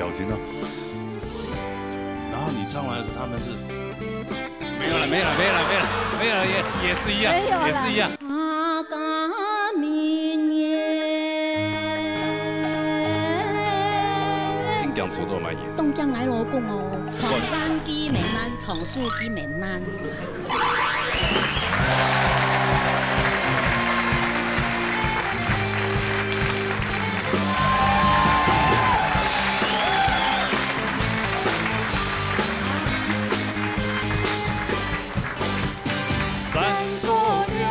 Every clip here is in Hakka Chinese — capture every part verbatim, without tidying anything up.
表情哦。然后你唱完的时候，他们是没有了，没有了，没有了，没有了，没有了，也也是一样，没有了。也是一样。客家民謠。新疆土著蛮严。東江來老公哦，唱山雞美男，唱書雞美男。 山歌娘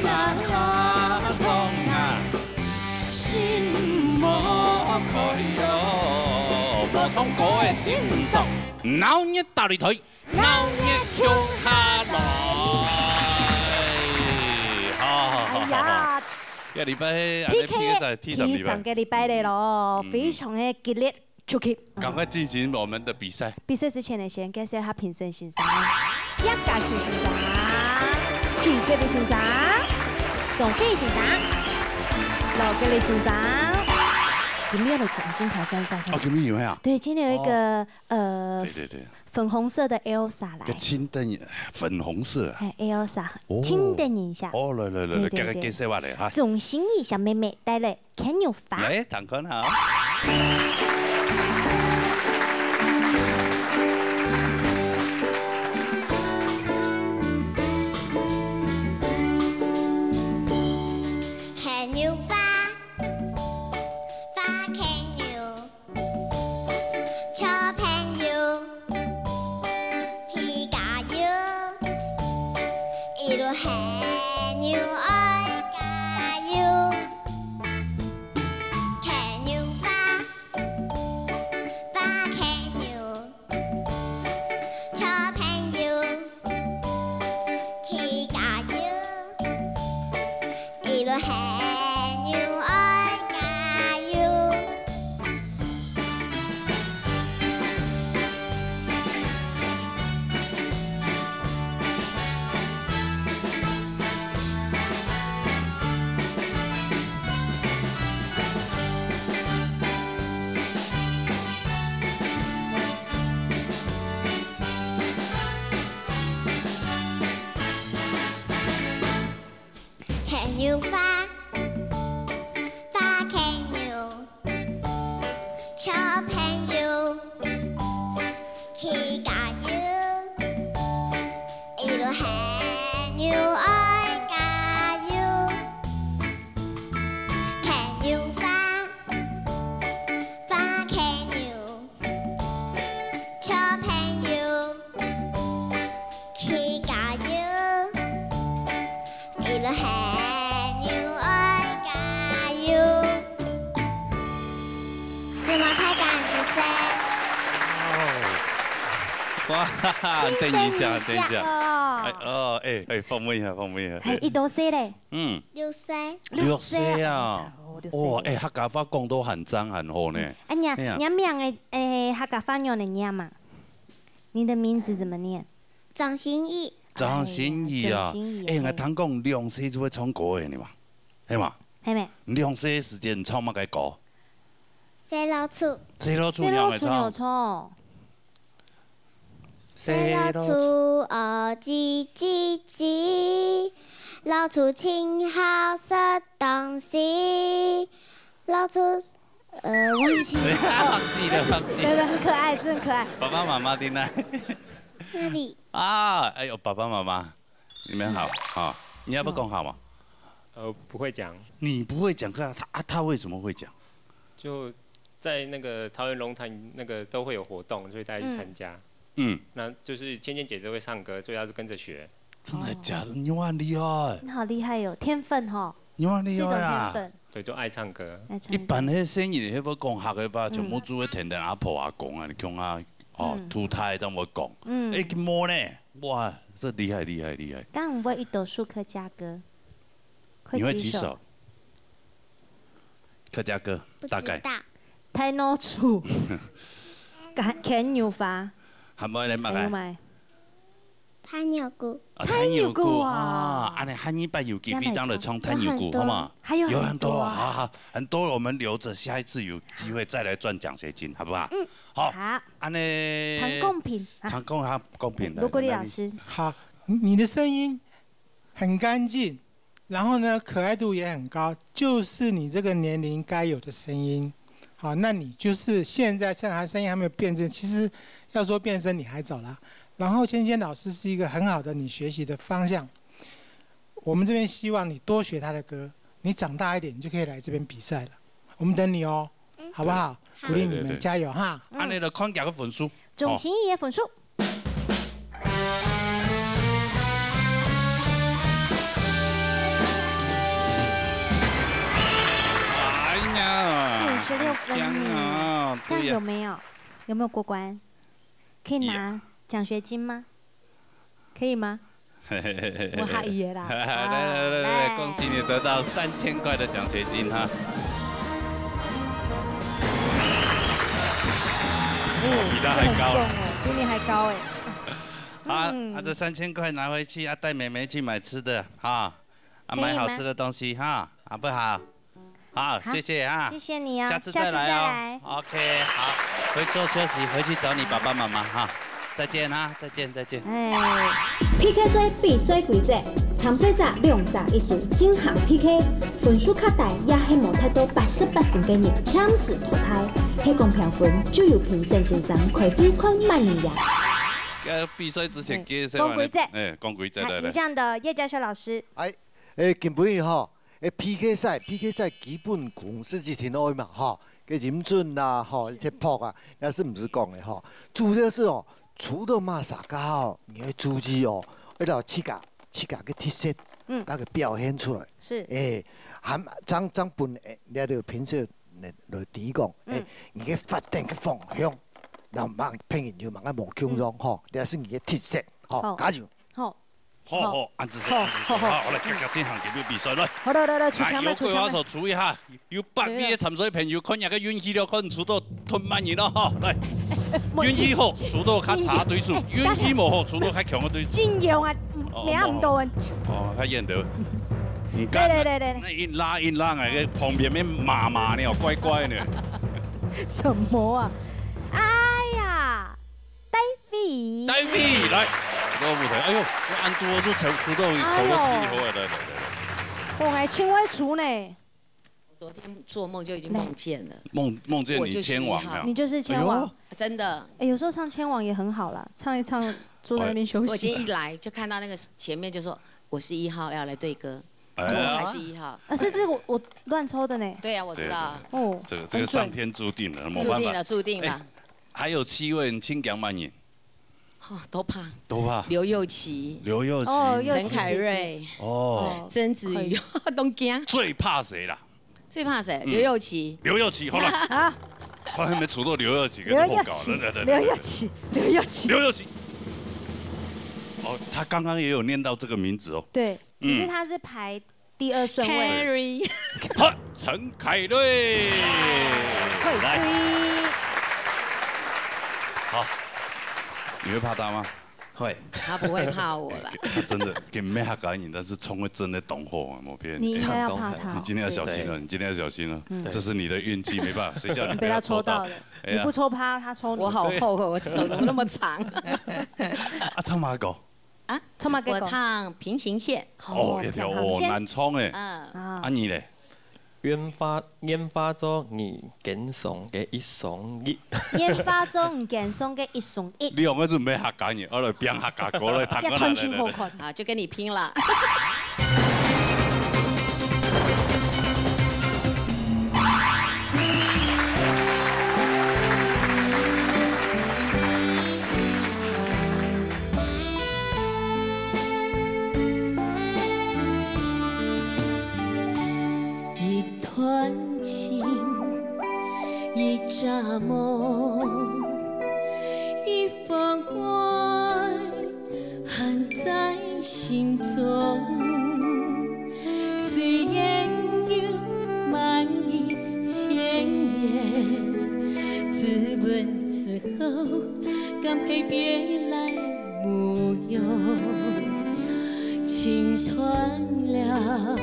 啊唱啊，心莫開哦，無唱歌个心臟，鬧熱打擂台。 鬧熱共下來。好，好，好，好，好。哎呀，這禮拜恁樣P K，P K賽第三禮拜。第三个禮拜了咯，嗯。非常的激烈，出去。趕快進行我們的比賽。比賽之前呢，先介紹一下評審先生，葉家樹先生、徐國立先生、鍾飛先生、羅國立先生。今天有獎金挑戰賽。哦，今天有呀。對，今天有一個，哦。呃，對，對，對。 粉紅色的Elsa來。个清淡，粉紅色啊。哎，Elsa，哦。清淡一下。哦，來，來，來，來，對，對，對。給她介紹下來哈。鍾心怡小妹妹帶來牽牛花。來，聽看哈。牽牛花，花牽牛。 小朋友，去加油，一路牽牛愛加油。牽牛花，花牽牛，小朋友， 去加油，一路喊牛愛加油。 牽牛花，花牽牛，小朋友，去加油，一路喊牛愛加油。牽牛花，花牽牛， 小朋友，去加油，一路喊牛愛加油。承蒙大家，謝謝。哇，等一下，等一下。等一下哦。哎，哦，哎，哎，訪問一下，訪問一下。哎，你多歲咧？嗯。六歲。六歲啊。六歲啊。哦，六歲。哇，哎，客家話講到還正還好呢。哎呀，哎呀。你名个，哎，客家話仰般唸嘛？ 你的名字怎麼念？張心怡。張心怡啊，哎呀，張心怡，哎，𠊎聽講兩歲就會唱歌个呢嘛，係嘛？係咩？兩歲个時間唱麼个歌？細老鼠。細老鼠，細老鼠你有唱？你有唱？細老鼠哦，吱吱吱，老鼠盡好食東西。 老鼠，呃，忘記了。忘記了，忘記了。對，對，很可愛，真的很可愛。爸爸媽媽在哪？那裡。啊，哎呦，爸爸媽媽，你們好，哈，你要不要講好嗎？呃，不會講。你不會講，可是他，啊，他為什麼會講？就在那個桃園龍潭那個都會有活動，所以大家去參加。嗯。嗯。那就是芊芊姐都會唱歌，所以她就跟著學。真的假的？哦。你很厲害。你好厲害喲，天分吼。 你看你啊，這種天分。對，就愛唱歌。愛唱歌。一般个細人，係會講客个話，嗯。全部就會跈等阿婆阿公啊，你看啊，哦，嗯。土太這樣會講。嗯。哎，無呢，哇，這厲害，厲害，厲害。但我會一首客家歌。你會幾首？會幾首？客家歌，不知道。大概。大老鼠。牽，牽牛花。還無咧，麼个？還有無？探牛古。啊，探牛古啊，探牛古啊。啊，恁樣漢語版有機會正來唱探牛古，有很多。好嗎？還有很多啊。有很多，好，好，很多我們留著下一次有機會再來賺獎學金，好不好？嗯。好，好。恁樣，唐公平啊。唐公，好，公平，來，盧國立老師。來，來。好，你的聲音很乾淨，然後呢，可爱度也很高，就是你这个年龄该有的声音。好，那你就是现在趁还声音还没有变声，其实要说变声你还早啦。然后芊芊老师是一个很好的你学习的方向，我们这边希望你多学他的歌，你长大一点你就可以来这边比赛了，我们等你哦，好不好？鼓励你们，对，对，对。加油哈！恁樣就看佢个分數。總成績个分數。 哎呀，九十六分呢。很香啊，这样有没有？对呀。有没有过关？可以拿奖学金吗？可以吗？我还以为啦。来，来，来，来，来。恭喜你得到三千块的奖学金哈。哦，比他还高。这个很重哎，比你还高哎。啊，嗯。啊，这三千块拿回去啊，带妹妹去买吃的哈。 啊，可以吗？买好吃的东西哈，好不好？好，好，谢谢啊。谢谢你哦，下次再来哦。下次再来。OK，好，回去休息，回去找你爸爸妈妈哈。再见哈，再见，再见。哎。P K赛比赛规则，参赛者两儕一组进行P K，分数较低也係無達到八十八分个人暫時淘汰。係講評分，就由評审先生開會看麼人贏。呃，比赛之前，哎，介绍完了，讲规则。哎，讲规则，来，来。来，以上的叶家修老师。哎， 欸，今晡日吼，欸，P K赛，P K赛基本功是一定愛嘛，吼，个音準啦，吼，一些拍啊，也是毋使講个吼。主要是哦，除了麼儕个吼，你愛注意哦，愛摎自家，自家个特色，嗯。那个表现出來。是。欸，還，正，正分，欸，你个評審來，來提供，欸，嗯。你个發展个方向，然後嘛，別人有麼个無共樣，嗯。吼，這是你个特色，吼，好。加油。好。 好，好，好。恁仔細，好，恁仔細，好，好。好，好，來，遽遽進行今日比賽，來。好，來，來，來，出槍，來，來，出槍，來。有規劃手，出一下，有八位个參賽朋友，看若个運氣了，看出到吞慢人咯，吼，來。運氣好，出到較差對手，哎，哎，運氣無好，出到較強个對手。盡量啊，哦，無好。哦，較遠的。你看，來，來，來，來。那硬拉，硬拉，哎，旁邊个媽媽呢，乖乖呢。什麼啊？哎呀！ 戴維。戴維，來，這个舞台，哎喲，這恁多就出，出到，哎喲。出到最後，來，來，來，來。我還真會出呢。我昨天做夢就已經夢見了。夢，夢見你千王啊。我就是一號。你就是千王。哎喲。真的。哎，有時候唱千王也很好啦，唱一唱，坐在那邊休息。我，我今天一來就看到那個前面就說我是一號要來對歌，哎呀。就我還是一號。啊，是，這我，我亂抽的呢。對啊，我知道啊。對，對，對。哦，這個，這個很準。上天注定的，沒辦法。注定了，注定了。哎， 還有七位，你盡驚麼人？哦，都怕。都怕。劉又琪。劉又琪。哦，又琪姐姐。陳凱瑞。哦。哦，曾子瑜，可以。都驚。最怕誰啦？最怕誰？嗯。劉又琪。劉又琪，好了。啊。他還沒出到劉又琪，劉又琪，跟他報告。來，來，來，來，來。劉又琪，劉又琪。劉又琪。哦，他剛剛也有念到這個名字哦。對，只是他是排 第二順位。Carrie。好，陳凱瑞。凱瑞。來。好，你會怕他嗎？會。他不會怕我啦。他真的，佢毋係客家人，但是唱歌真的當好啊，無騙你。你應該要怕他哦。你今天要小心了，對。你今天要小心了，嗯。這是你的運氣，沒辦法，誰叫你被他抽到的？你被他抽到。哎呀。你不抽他，他抽你。我好後悔，我手怎麼那麼長？啊，唱麼个歌？ 啊？唱麼个歌？我唱平行線。哦，一條哦，平行線。難唱欸。嗯。啊。啊，你咧？煙花，煙花做你肩上个一雙翼。煙花做你肩上个一雙翼。你兩個準備客家人，我來變客家歌來，彈過來，也彈真好看。來，來，來。好，就跟你拼了。 一段情，一場夢，一份愛，還在心中。雖然有萬語千言，只問此後，敢配別來模樣？心斷了，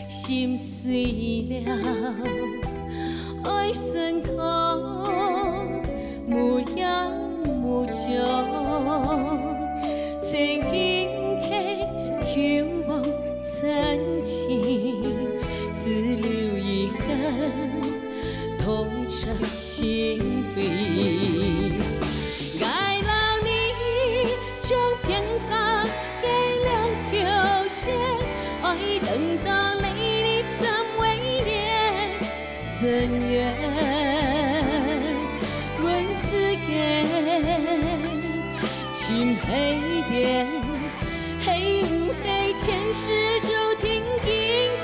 心碎了，愛成空，無影無蹤。曾經渴，向往曾經，只留遺恨，痛徹心扉。 愛摎你從平凡个兩條線，愛等到你的站位連深淵。問世間，尋黑點，係毋係前世注定今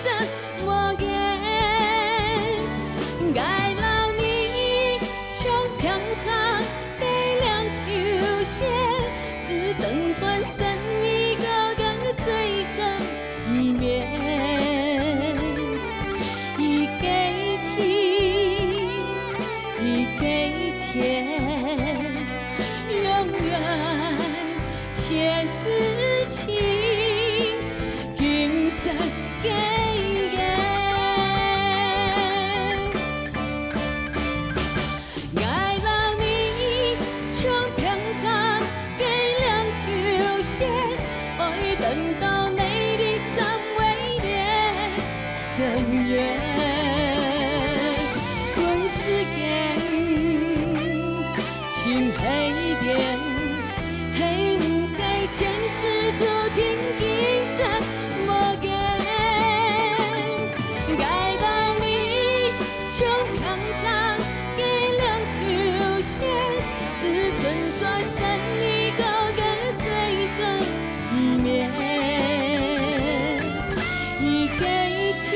生 無緣。愛摎你從平凡个兩條線，只等轉身已過个最後一面。一個情，一個劫，永遠前世情。 今生結緣。愛摎你從平凡个兩條線，愛等到你的站位連深淵。問世間， 尋黑點，係毋係前世注定今生無緣。愛摎你從平凡个兩條線，只等轉身已過个最後一面。一個情，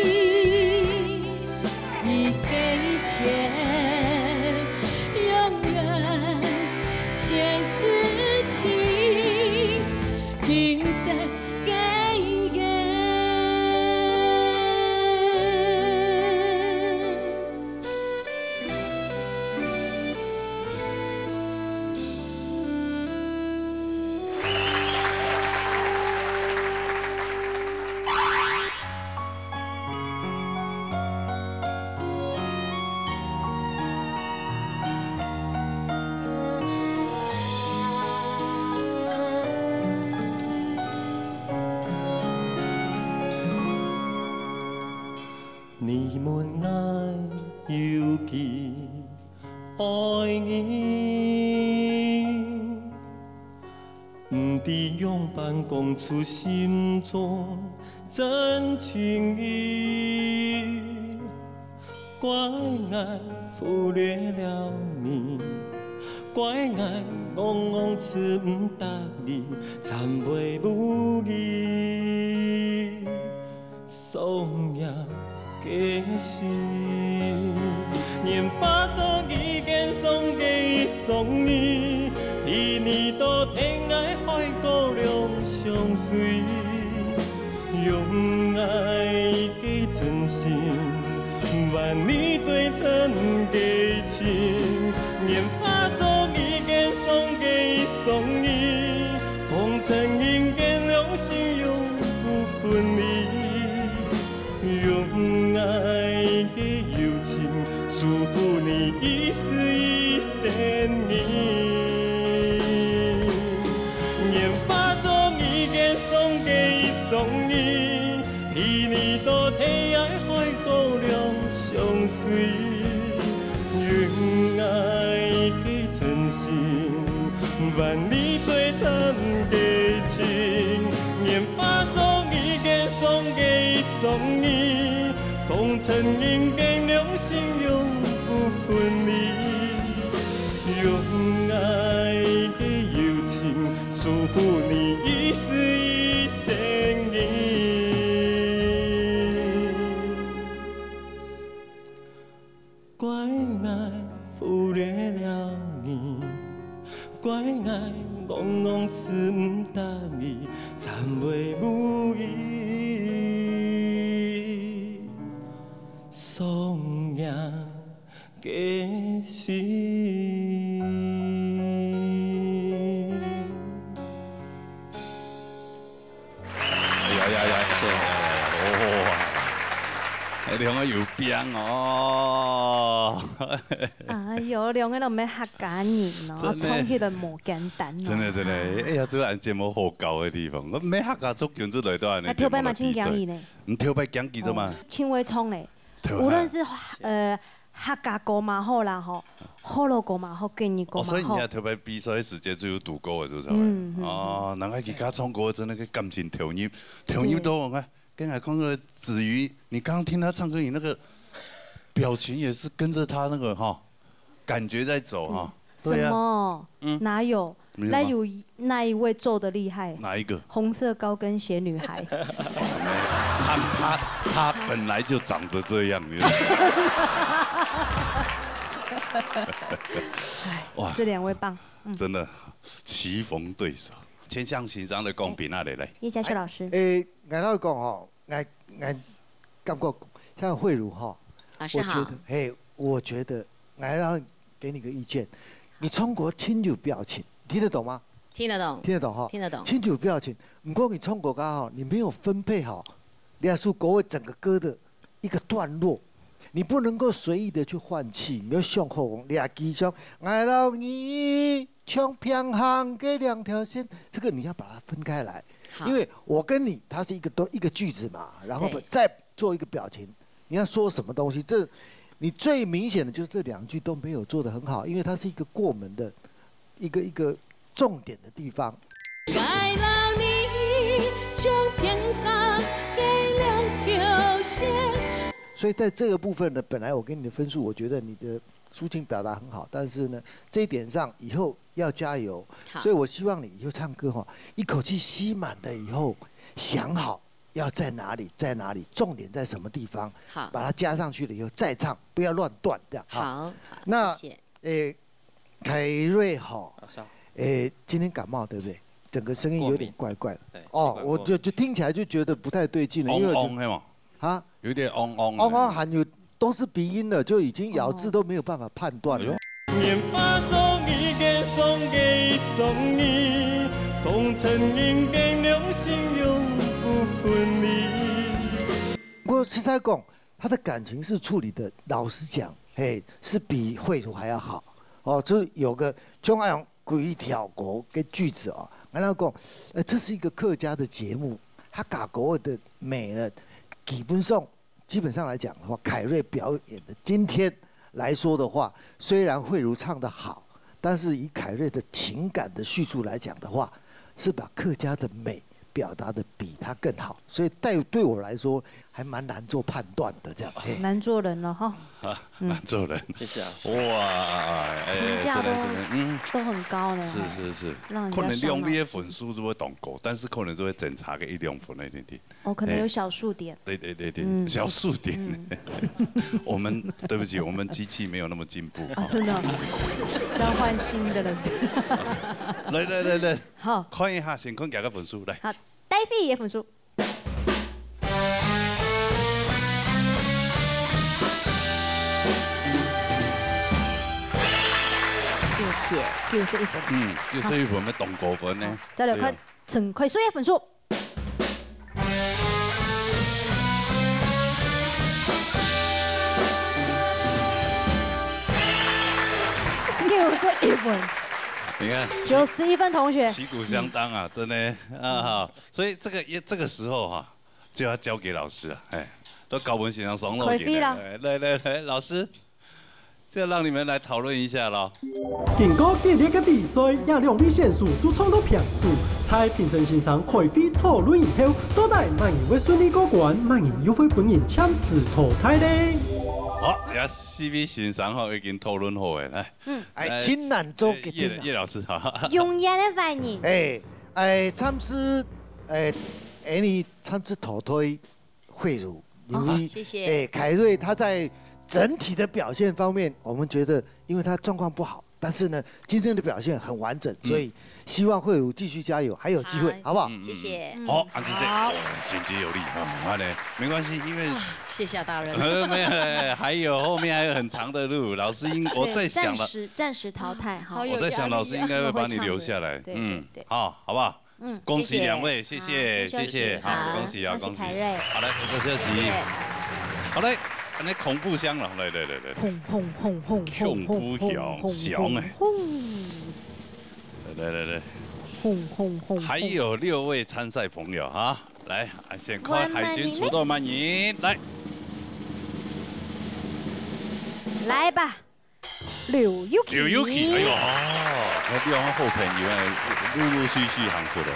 一個劫，永遠前世情，今生結緣。你問𠊎有幾愛你， 毋知仰般講出心中真情意。怪𠊎忽略了你，怪𠊎戇戇痴毋搭理，暫會無意。 傷若个心。拈花做意，堅強个一雙耳，比你多天涯海角兩相隨。用𠊎个真心，換你最真个情。拈花做意，堅強个一雙耳， 風塵人間，兩心永不分離。用𠊎个友情，祝福你一世一生人。拈花做意，堅強个一雙耳，比你多天涯海角兩相隨。用𠊎个真心， 換你最真个情。拈花做意，堅強个一雙耳，風塵人間，兩心永不分離。用𠊎个友情，祝福你一世一生人。 怪𠊎忽略了你，怪𠊎戇戇痴毋搭理，暫會無意，傷若个心。哇，兩个有病哦！哎喲，兩个都毋係客家人哦，真的創起來無簡單哦。真的真的，哎呀，這个恁節目好搞的地方，我毋係客家族群出來都恁樣。啊，頭擺嘛真驚佢呢。你頭擺驚佢做嘛？真會創咧，頭擺無論是呃客家歌嘛好啦吼，學老歌嘛好，國語歌哦，所以你嘛好看，頭擺比賽的時間就有堵過的，是不是？嗯嗯哦，難怪佢家唱歌真的个感情投入，投入到我看，剛才看那個子瑜，你剛剛聽他唱歌，你那個表情也是跟着他那個哈，感覺在走哈。什麼？哪有？沒有嗎那有哪一位做的厲害？哪一個？紅色高跟鞋女孩。他他他本來就長得這樣，你知道嗎？哎，这两位棒，真的棋逢對手。先請先生來講評啊，來來。叶嘉雪老师，誒，𠊎老實講吼，𠊎𠊎感覺像慧茹吼，老師好我覺得，，嘿，我覺得，𠊎要給你個意見，你中國親友表情，聽得懂嗎？聽得懂，聽得懂哈？聽得懂親友表情，毋過你中國歌吼，你沒有分配好，你要是國外整個歌的一個段落，你不能夠隨意的去換氣，你要想好講，你要記上，𠊎摎你唱平行个兩條線，這個你要把它分開來，好因為我跟你它是一個都一個句子嘛，然後對再做一個表情，你要說什麼東西，這你最明顯的就是這兩句都沒有做得很好，因為它是一個過門的一個一個重點的地方。 𠊎摎你唱平行个兩條線。所以在這個部分呢，本來我給你的分數，我覺得你的抒情表達很好，但是呢，這一點上以後要加油。好所以我希望你以後唱歌哈，一口氣吸滿了以後，想好要在哪裡，在哪裡，重點在什麼地方，好把它加上去了以後再唱，不要亂斷這樣。哈，好，好，那謝謝。誒，凱瑞哈，老師好，誒，今天感冒對不對？整個聲音有點怪怪的。對哦，氣管過敏我就就聽起來就覺得不太對勁了，因為我就嗡嗡係嘛？啊，有點嗡嗡。刚刚还有都是鼻音了，就已经咬字都没有办法判断了。棉花做你个送给送你，风尘人间两心永不分离。不过实在讲，他的感情是处理的，老实讲，嘿，是比慧茹还要好。哦，就是有个钟爱阳鬼一条狗跟句子哦，然后讲，呃，这是一个客家的节目，他打狗的美呢，基本上基本上来讲的话，凯瑞表演的今天来说的话，虽然慧茹唱的好，但是以凯瑞的情感的叙述来讲的话，是把客家的美表达的比他更好，所以带对我来说还蛮难做判断的这样。嘿难做人了哈，难做人。谢谢啊。哇，哎，评价都真的真的，嗯，都很高呢。是是是，让人家可能两位的伤脑筋分数就會當高，但是可能就會檢查个一兩分了一點點。哦，可能有小數點。對對對對，嗯小數點。我們對不起，我們機器沒有那麼進步。啊，真的哦，是要換新的了。來來來來，好，看一下先看幾个分數來。好，戴飛的分數。谢谢，给我这一分。嗯，就這一分要當高分呢。再來看陳凱瑞的分數。给我这一分，你看，九十一分，同学。旗鼓相當啊，真的啊哈。所以這個也這個時候哈，就要交給老師啊，哎，都高文先生爽了。開飛了來來來來，老師，就讓你們來討論一下咯。經過激烈个比賽，這兩位選手都唱到平手，在評審先生開會討論以後，到底麼人會順利過關，麼人又會分人暫時淘汰呢？好，也四位先生吼已經討論好了，來，哎，來真難做決定啊。葉葉老師哈，永遠的反應。哎哎，暫時哎，哎，你暫時淘汰慧茹，因為謝謝哎，凱瑞他在整體的表現方面，我們覺得，因為他狀況不好，但是呢，今天的表現很完整，所以希望慧茹繼續加油，還有機會，好不好？謝謝。好，恁仔細，哦，簡潔有力啊，好嘞，沒關係，因為謝謝大人。呃沒有，還有後面還有很長的路，老師應我在想了，暫時暫時淘汰哈。我在想老師應該會把你留下來，對嗯對，對。好，好不好？嗯，恭喜两位，谢谢，谢谢，谢谢，好，谢谢，好，恭喜啊，恭喜。恭喜凯瑞。好，来，我们休息。谢谢。好，来，那恐怖箱了，来，来，来，来。轰，轰，轰，轰，恐怖箱，轰，轰，箱欸。轰。来，来，来，来。轰，轰，轰，还有六位参赛朋友哈，来，啊，先看海军出动慢影，来。来吧。 刘宥琪。刘宥琪，哎呦，哦，那地方后朋友啊，陆陆续续行出来。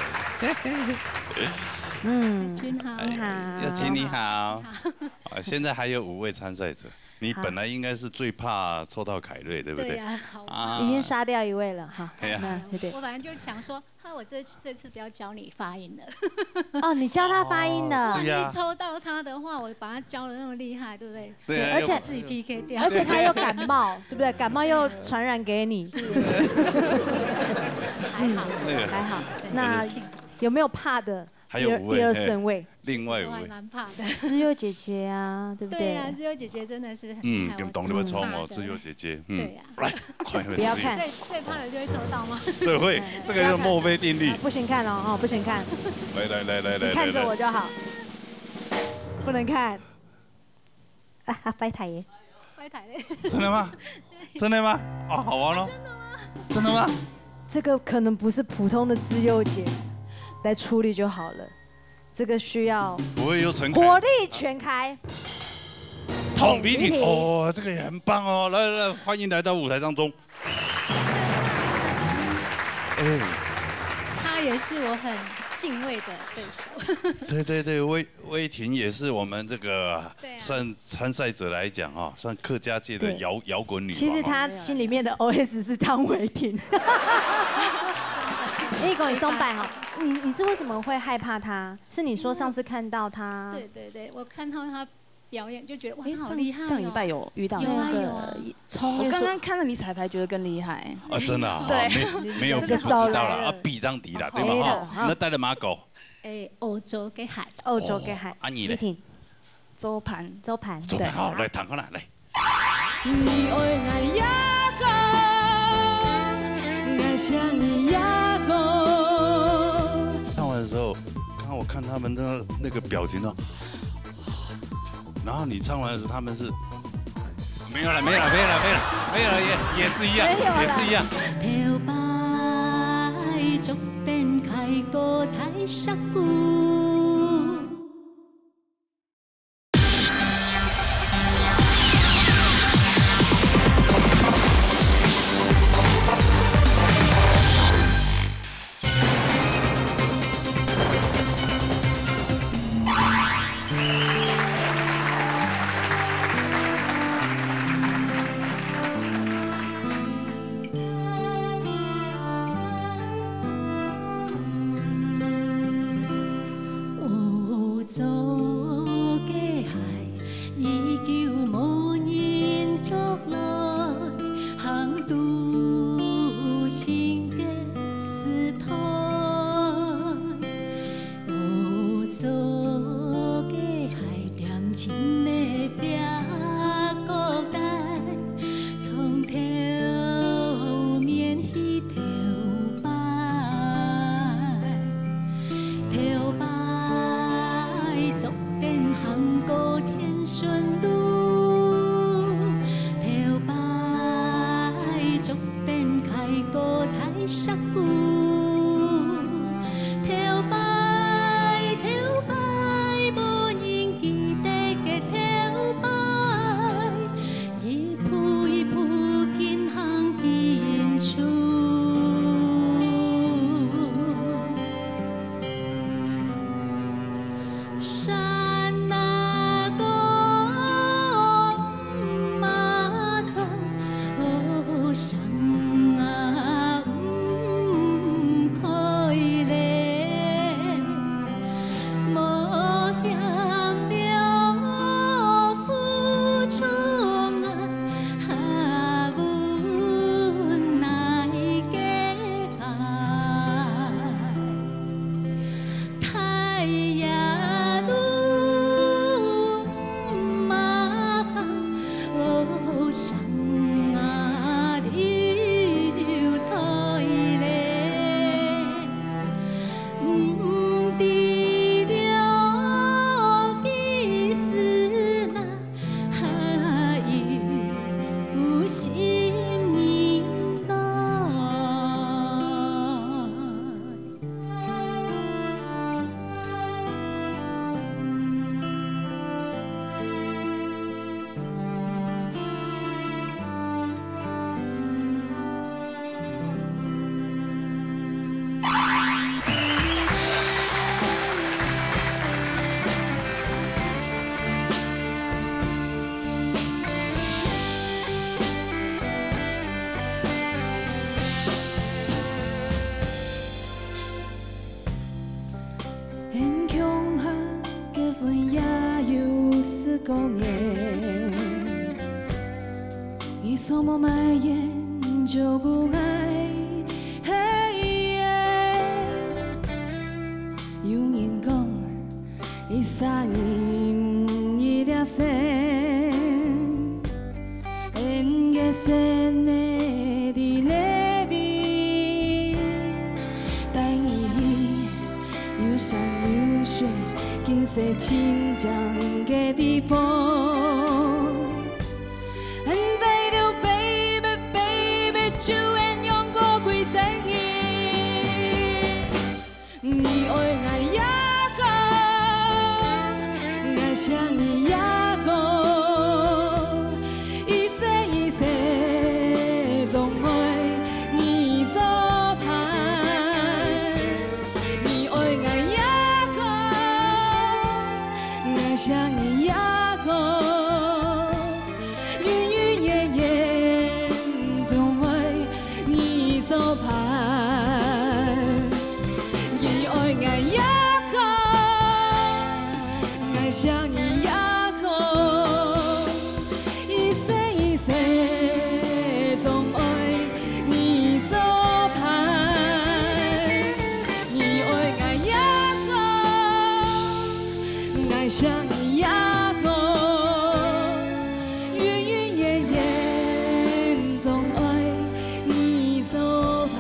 嗯，君好。你好。哎，宥琪你好。你好。啊，现在还有五位参赛者，你本来应该是最怕抽到凯瑞，对不对？对呀，好怕。啊。已经杀掉一位了哈。哎呀。那，对。我本来就想说， 啊，我这次，这次不要教你发音了。哦，你教他发音的。哦，对呀。万一抽到他的话，我把他教得那么厉害，对不对？对啊，而且，要把自己P K掉。而且他又感冒，对不对？感冒又传染给你。还好。那个，还好。对，那个，那幸好。有没有怕的？还有五位，第二，第二顺位。嘿。 另外一位。其实我还蛮怕的。智佑姐姐啊，对不对？对啊，智佑姐姐真的是很厉害，嗯，跟同你们冲哦，我真的怕的。智佑姐姐，嗯。对啊。来，快点，不要看。智佑。最，最怕的就会抽到吗？对，会，哎，这个叫墨菲定律。不要看。不行看哦，哦，不行看。来，来，来，来，来，你看着我就好。来，来。不能看。啊，啊，拜拜耶。拜拜嘞。真的吗？真的吗？哦，好玩哦。啊，真的吗？真的吗？这个可能不是普通的智佑姐来处理就好了。 这个需要不会又陈凯？火力全开。捅鼻涕，捅鼻涕。哦，这个也很棒哦。来，来，来，欢迎来到舞台当中。哎。他也是我很敬畏的对手。对，对，对，魏，魏婷也是我们这个，对啊。算参赛者来讲哈，算客家界的摇，对。摇滚女王哈。其实她心里面的O S是汤唯婷。一公里松柏哈，你，你是为什么会害怕她？ 是你说上次看到他？对，对，对，我看到他表演就觉得，哇，诶，他好厉害哦。上，上礼拜有遇到那个，有啊，有啊。冲，我刚刚看了迷彩牌，觉得更厉害。啊，真的啊，对。没，没有比不知道啦，那个少来了。啊，比上题啦，对吧？可以的，哈。哈。那戴了马狗。诶，歐洲个海。欧洲个海。哦，啊，你嘞？你听。周盘。周盘，周盘，对。好，来，弹看啦，来。 你爱我也好，爱惜你也好。唱完的时候，刚刚我看他们的那个表情哦，然后你唱完的时候，他们是，没有了，没有了，没有了，没有了，没有了，也，也是一样，没有了。也是一样。头擺竹燈開過大石牯。光年，你所無埋怨照顧愛，嘿耶。有人講，一儕人一粒星，恩个星个地內面，帶你去有山有水，景色清靚个地方。 帶著baby，baby，就恁樣過幾生日。你愛𠊎也好，𠊎惜你也好，一生一世總愛你做伴。你愛𠊎也好，𠊎惜你也好。 永永遠遠總愛你做伴。你愛𠊎也好，𠊎惜你也好，一生一世總愛你做伴。你愛𠊎也好， 𠊎惜你也好，永永遠遠總愛你做伴。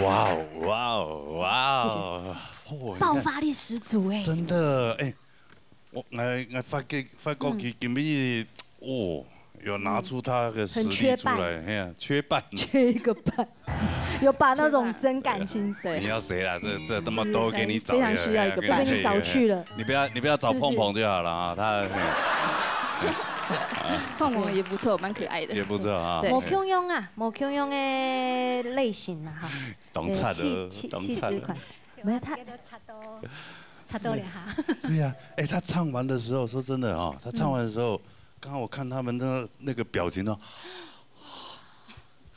哇哦，哇哦，哇哦！謝謝。哦，你看，爆發力十足欸。真的，欸，𠊎，𠊎發覺，發覺佢今日，哦，有拿出他的實力出來，嗯。很缺伴。嘿啊，缺伴。缺一個伴。有把那種真感情，對。你要誰啦？這，這那麼多給你找，嗯，非常需要一個伴。哎呀，哎呀，哎呀，哎呀。都被你找去了。你不要，你不要找碰碰就好了啊，他，嘿。碰碰也不錯，蠻可愛的。也不錯啊。對。無共樣啊，無共樣的類型啊，哈。當慘了，對，氣，氣，當慘了。氣質款。沒有，他叫做插到，插到了哈。對呀，哎，他唱完的時候，說真的哦，他唱完的時候，嗯。剛剛我看他們的那個表情哦，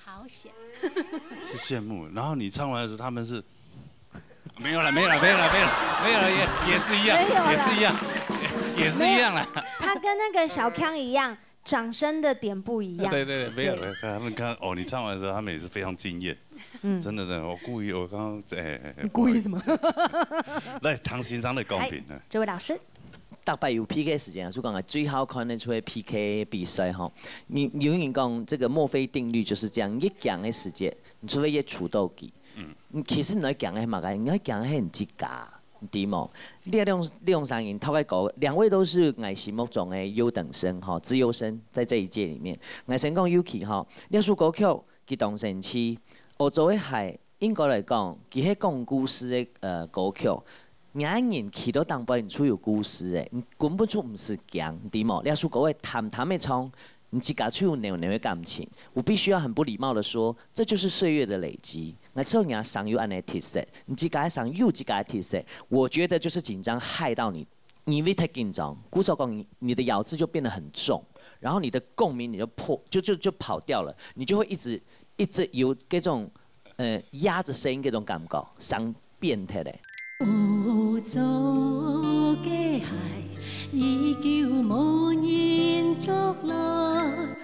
好險。是羨慕。然後你唱完的時候，他們是，沒有了，沒有了，沒有了，沒有了，沒有了，也，也是一樣，沒有啦。也是一樣，也，也是一樣啦。沒有，他跟那個小康一樣，掌聲的點不一樣。對，對，對，沒有，對。他們看，哦，你唱完的時候，他們也是非常驚豔。嗯。真的，真的，我故意，我剛剛，哎，哎，哎，你故意什麼？不好意思。來，唐先生的公平，哎，哎。這位老師。 逐擺有P K時間，就講啊，最好看得出个P K比賽吼。你，有人講這個墨菲定律就是這樣，越強个時節，你除非越出道機。嗯。嗯，其實你愛強个係麼个？你愛強个係你自家，你知無？你兩，兩三人頭个歌，兩位都是𠊎心目中个優等生吼，資優生在這一屆裡面。𠊎先講Yuki吼，這首歌曲佢當生趣，學做个係 應該來講，佢係講故事个，呃，歌曲。若人去到當背，你就有故事个，你根本就毋使驚，對無？這首歌會淡淡个唱，你自家就有濃濃个感情。我必須要很不禮貌的說，這就是歲月的累積。𠊎知若生有恁呢特色，你自家个生有自家个特色，我覺得就是緊張害到你，你會太緊張，故所講你，你的咬字就變得很重，然後你的共鳴你就破，就，就，就跑掉了，你就會一直，一直有這種 呃，壓著聲音這種感覺，聲變忒咧。學做个鞋，已久無人捉來。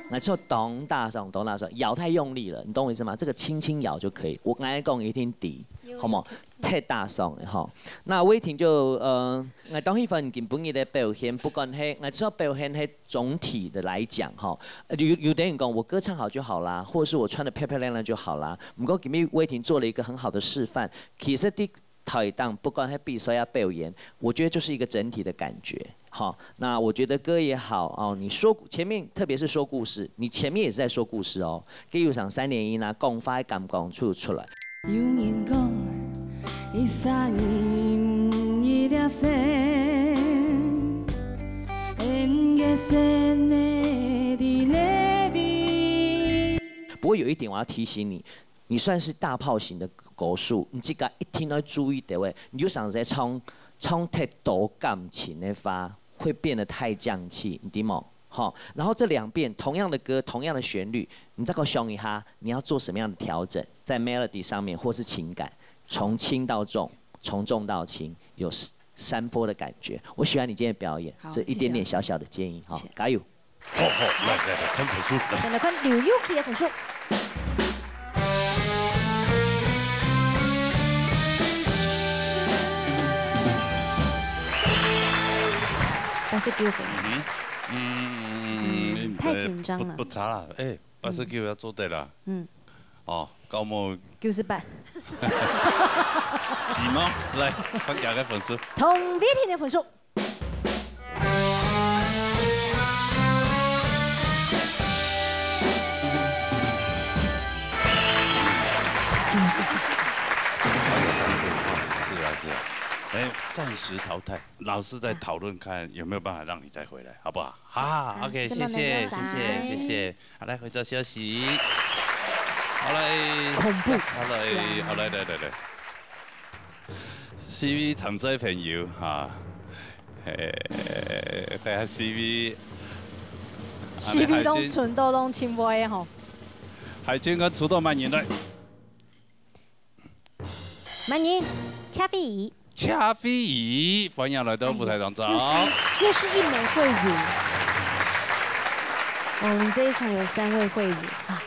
那就咚大聲，咚大聲，咬太用力了，你懂我意思嗎？這個輕輕咬就可以。𠊎，𠊎講一定低，有，好無？有。忒大聲了吼。那偉霆就，呃，𠊎當喜歡今晡日个表現，不管係，𠊎知表現係 總體的來講，哈，呃，有，有的人講我歌唱好就好啦，或者是我穿得漂漂亮亮就好啦。毋過今日偉霆做了一個很好的示範，其實在台上不管在比賽啊表演，我覺得就是一個整體的感覺。好，那我覺得歌也好哦，你說，前面特別是說故事，你前面也是在說故事哦，給有像三連音啊，講話的感覺出，出來。 有人講，一儕人一粒星，緣个星个在哪位？不过有一点我要提醒你，你算是大炮型的歌手，你自家一定要注意个位，你就常常在唱唱太多感情的话，会变得太降气，你知吗？好，然后这两遍同样的歌，同样的旋律，你再给我想一下，你要做什么样的调整，在 melody 上面或是情感，从轻到重，从重到轻，有三波的感觉。我喜欢你今天的表演，好这一点点小小的建议哈，加油！好好，来来来，看分数，来。先来看刘佑琪的分数。八十九分，嗯，太紧张了不不差啦，哎，八十九要做得啦。嗯，哦，高木九十八，皮毛来，看下个分数。童丽婷的分数。是啊是啊，哎，暂时淘汰，老师在讨论看有没有办法让你再回来，好不好？啊，OK，谢谢谢谢谢谢，好来回到休息，好来，恐怖好来，好来来来来。C V 參賽朋友哈，誒，大家 C V， C V 攏存到攏清尾的吼。海军跟出动慢人来。慢人，车飞仪，车飞仪，欢迎来到舞台当中。又是又是一枚慧茹。我们这一场有三位慧茹啊，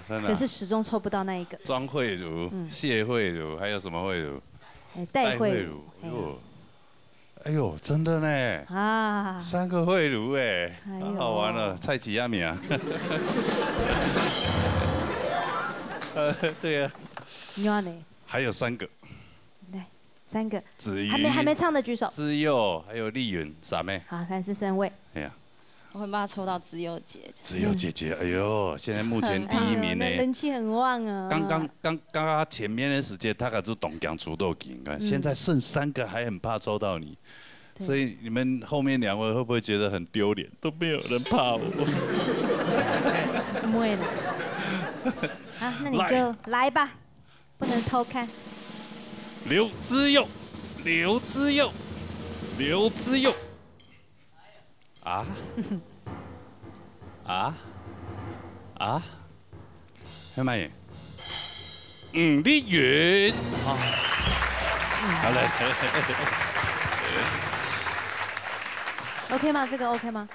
真的啊。可是始终抽不到那一个。庄慧茹、谢慧茹，还有什么慧茹？哎，戴慧茹，哎呦，哎呦，真的呢，啊，三个慧茹哎，哎呦好玩了，蔡奇亚米啊。呃，对啊，你看呢？还有三个，来，三个，子瑜，还没还没唱的举手。资佑，还有丽云，三妹。好，来是三位。哎呀，我很怕抽到资佑姐。资佑姐姐，哎呦，现在目前第一名呢。人气很旺啊。刚刚刚刚刚前面的时间，他可是东江出道金，你看现在剩三个还很怕抽到你，对所以你们后面两位会不会觉得很丢脸？都没有人怕我。不会了。好，那你就来吧，不能偷看。刘资佑，刘资佑，刘资佑。啊？啊？啊？还蛮远。嗯，丽云。啊。好嘞。 OK 吗？这个 OK 吗？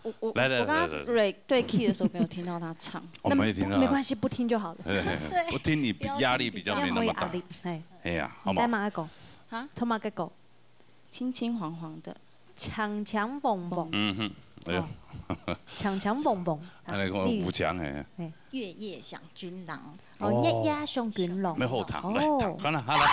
我我来来我刚刚来来 re 对 key 的时候没有听到他唱。我没听到啊。没关系，不听就好了。不听你压力比较没那么大。哎，哎呀，好吗？你带马个狗，啊，托马个狗，轻轻黄黄的，强强蹦蹦，嗯哼，哎呦，强强蹦蹦，还来跟我五强哎。月夜想君郎。哦，月夜想君郎，没后堂，来，哦躺，看了，好来。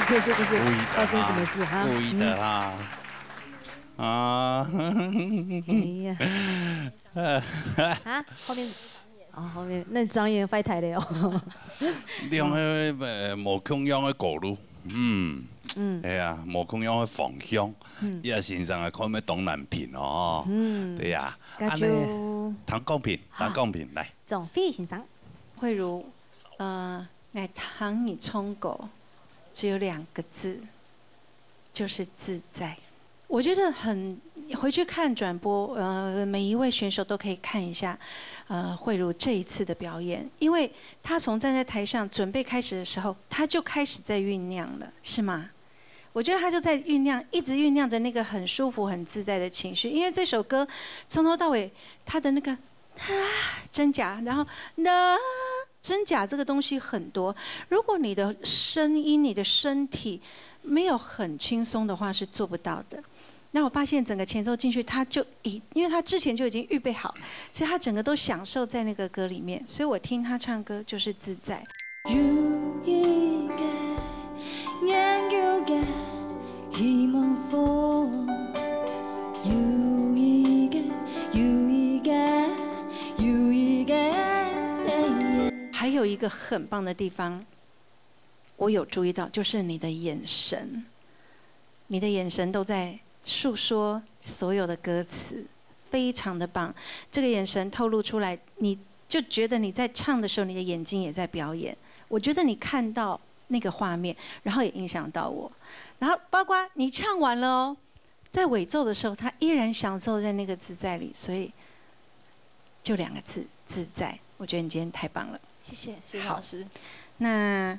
对对对对，故意的哈，发生什么事哈？故意的哈。嗯。啊。哎呀。啊，后面，哦，后面，那张也坏台了哦。两个，呃，无共样的高度，嗯，嗯。哎呀，无共样的方向，嗯。叶先生啊，看要当难评哦。嗯。对呀，那就，啊，你，谈公平，谈公平，来。总费先生。慧如，呃， 𠊎聽你唱歌，只有兩個字，就是自在。我覺得很，回去看轉播，呃，每一位選手都可以看一下，呃，慧如這一次的表演，因為她從站在台上準備開始的時候，她就開始在醞釀了，是嗎？我覺得她就在醞釀，一直醞釀著那個很舒服、很自在的情緒，因為這首歌從頭到尾，她的那個，啊，真假，然後，那， 真假這個東西很多，如果你的聲音、你的身體沒有很輕鬆的話，是做不到的。那我發現整個前奏進去，他就已，因為他之前就已經預備好，所以他整個都享受在那個歌裡面。所以我聽他唱歌就是自在。有一个，眼有个，希望风，有一个，有一个，有一个。还有一个很棒的地方，我有注意到，就是你的眼神，你的眼神都在诉说所有的歌词，非常的棒。这个眼神透露出来，你就觉得你在唱的时候，你的眼睛也在表演。我觉得你看到那个画面，然后也影响到我。然后包括你唱完了哦，在尾奏的时候，他依然享受在那个自在里，所以就两个字，自在。我觉得你今天太棒了。谢谢，谢谢老师。那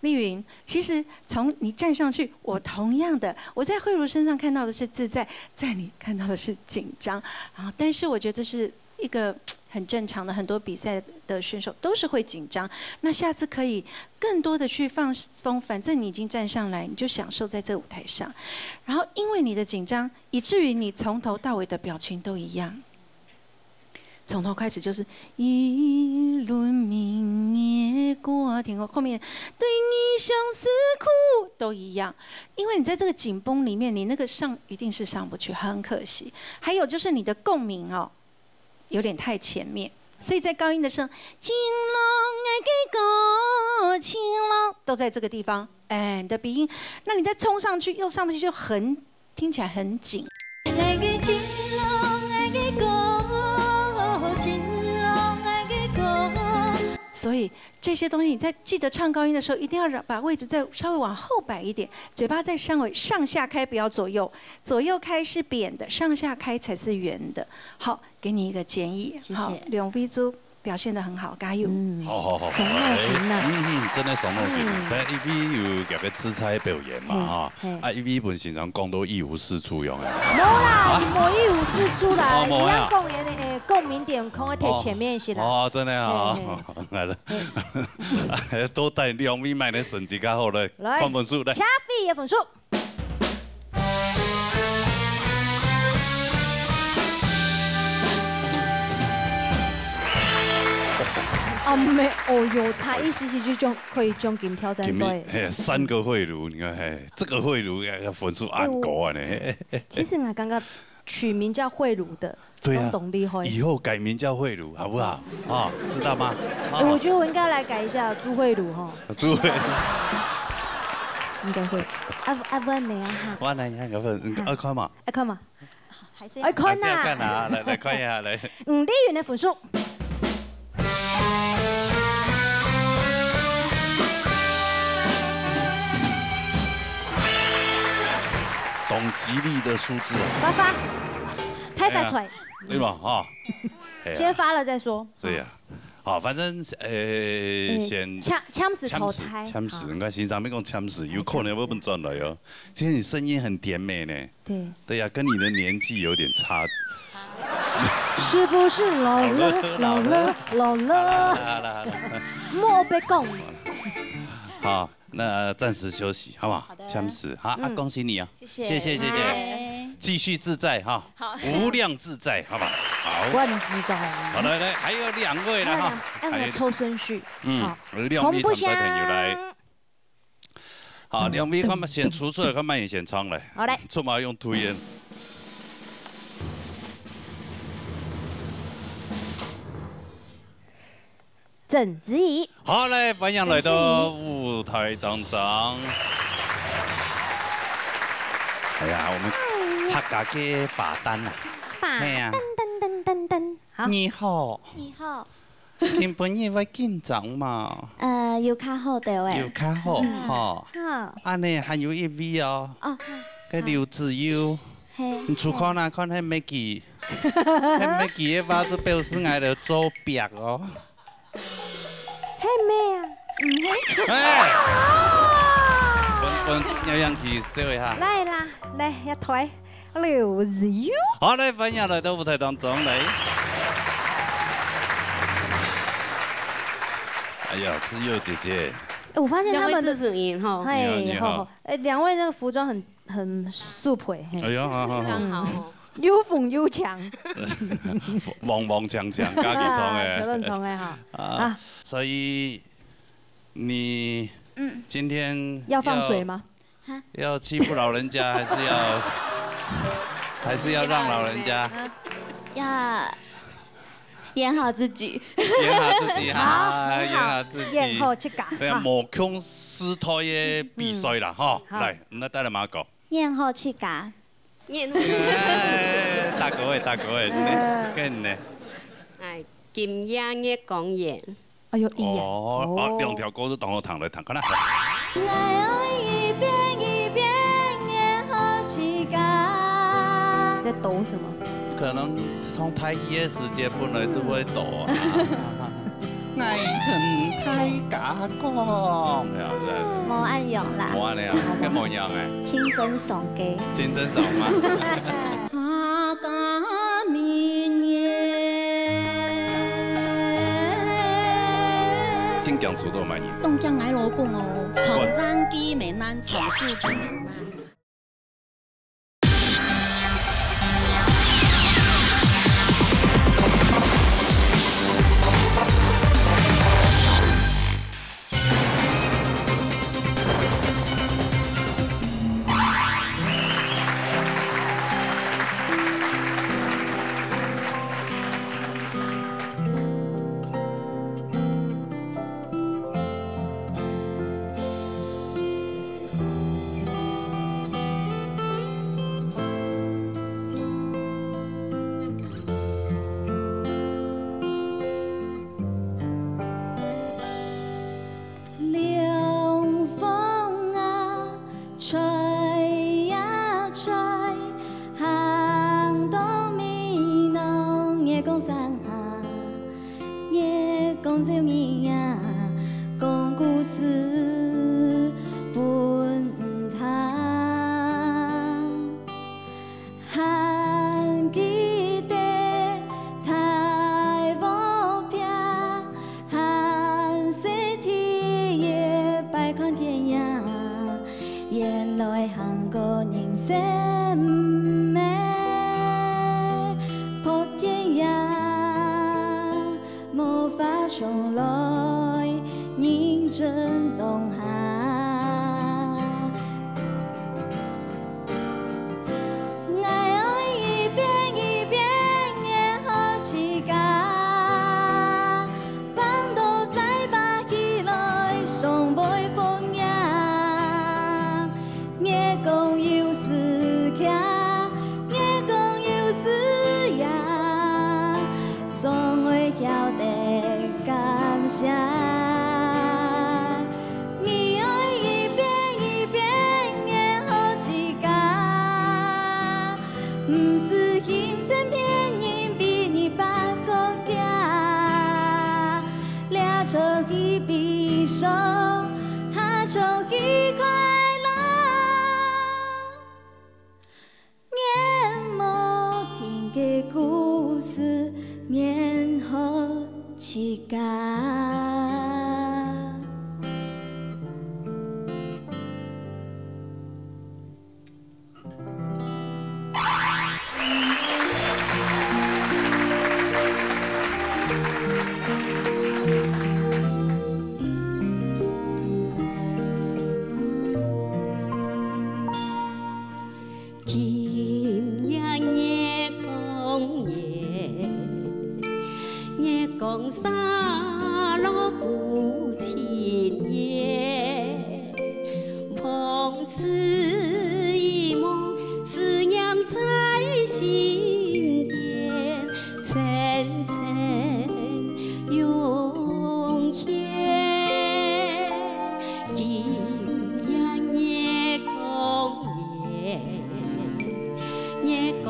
丽云，其实从你站上去，我同样的，我在慧如身上看到的是自在，在你看到的是紧张啊。但是我觉得这是一个很正常的，很多比赛的选手都是会紧张。那下次可以更多的去放松，反正你已经站上来，你就享受在这舞台上。然后因为你的紧张，以至于你从头到尾的表情都一样。 从头开始就是一轮明月挂天空，后面对你相思苦都一样，因为你在这个紧绷里面，你那个上一定是上不去，很可惜。还有就是你的共鸣哦，有点太前面，所以在高音的时候，情郎爱个歌，情郎都在这个地方，哎，你的鼻音，那你再冲上去又上不去，就很听起来很紧。 所以这些东西你在记得唱高音的时候，一定要让，把位置再稍微往后摆一点，嘴巴再稍微上下开，不要左右，左右开是扁的，上下开才是圆的。好，给你一个建议，谢谢。好，两位组表现得很好，加油。嗯，好好好，伤脑筋啊。哎，嗯，嗯，真的伤脑筋啊。嗯。但一位有两个自在表演嘛，嗯，哈，嘿。啊，一位本身上讲到一无是处样啊。无啦，啊？无一无是处啦，哦，无啊。一样讲的，哎，共鸣点，可以提前面一些啦。哦，真的啊。嘿，嘿。好了。嘿。多带两位买的成绩较好嘞，来，看分数来。加分的分数。 啊，没，哦哟，差一息息就将，可以将金挑战赛。今日，嘿，三个慧茹，你看，嘿，这个慧茹要，要分数恁高啊呢。哎，我，嘿，嘿，嘿。其实我感觉取名叫慧茹的，对啊，都懂厉害。以后改名叫慧茹，好不好？啊，知道吗？啊。哎，我觉得我应该来改一下朱慧茹哈。朱慧。应该会。啊，啊，不然怎样哈？我来看个分，啊。啊，看嘛。啊，看嘛。 还是要，哎，看啊。还是要看啊，来，来看一下，来。嗯，丽云的分数。当吉利的数字啊。八八，太发出来。哎呀，对吧？哈。哎呀。先发了再说。对呀。好，反正，呃，嗯，先签，签字淘汰。签字，签字，好。你看先生要讲签字，有可能要分转来哦。其实你声音很甜美呢。 对。对呀，跟你的年纪有点差。是不是老了，老了，老了，老了？好啦，好啦，好啦。莫被供。好，那暂时休息，好不好？好的。暂时，好，啊，嗯。恭喜你啊。谢谢。谢谢，谢谢。拜。继续自在哈。好。无量自在，好不好？好。万自在。好，来，来，还有两位了哈。还有两，哎，我抽顺序。还有，嗯，好。有两位参赛朋友来。红不香。好，兩位看嘛，先出出來，看嘛，先唱嘞。好嘞。出馬用推演。曾子怡。好嘞，歡迎來到舞台當中。哎呀，我們客家个罰單啊。罰單，嘿啊。噔噔噔噔噔。好。你好。你好。 今晡日會緊張無？呃，有較好兜仔。有較好，嗯。吼。好。恁呢還有一位哦。哦，好。該劉子佑，好。嘿。你出看啊，看係毋係佢，係毋係佢个話，就表示𠊎兜做壁哦。係毋係啊？毋係。哎！分，分，要讓佢最後一下。來啦，來，要推。 劉子佑。好，來，歡迎來到舞台當中來。哎呀，子佑姐姐。哎，我發現他們的兩位主持人吼。嘿，你好，你好。好，好。哎，兩位那個服裝很，很素配，嘿。哎呀，好，好，好。剛好吼。又紅又強。旺旺強強，家己創的。啊，都很創的哈。啊，啊。所以你嗯。今天要放水嗎？ 哈？要欺負老人家，還是要，還是要讓老人家？要演好自己。演好自己，好，啊，很好，演好自己。演好自家，對啊，哈。無共時代个比賽啦，嗯。吼。好。來，那帶來馬哥。演好自家。演好自家。哎，大哥哎，大哥哎，嗯。你，跟你呢？哎，今夜月光圓。 哎喲，一樣。哦，哦，哦。兩條歌是當好聽來聽，看啦。𠊎愛一遍一遍演好自家。你在抖什麼？可能從大學个時節本來就會抖啊。𠊎同大家講，對啊，對啊。無恁樣啦。無恁樣啊，跟無一樣欸。清蒸爽个。清蒸爽嗎？ 客家民謠。真驚出到麼人？當驚𠊎老公哦，床上居美男，床上居美男。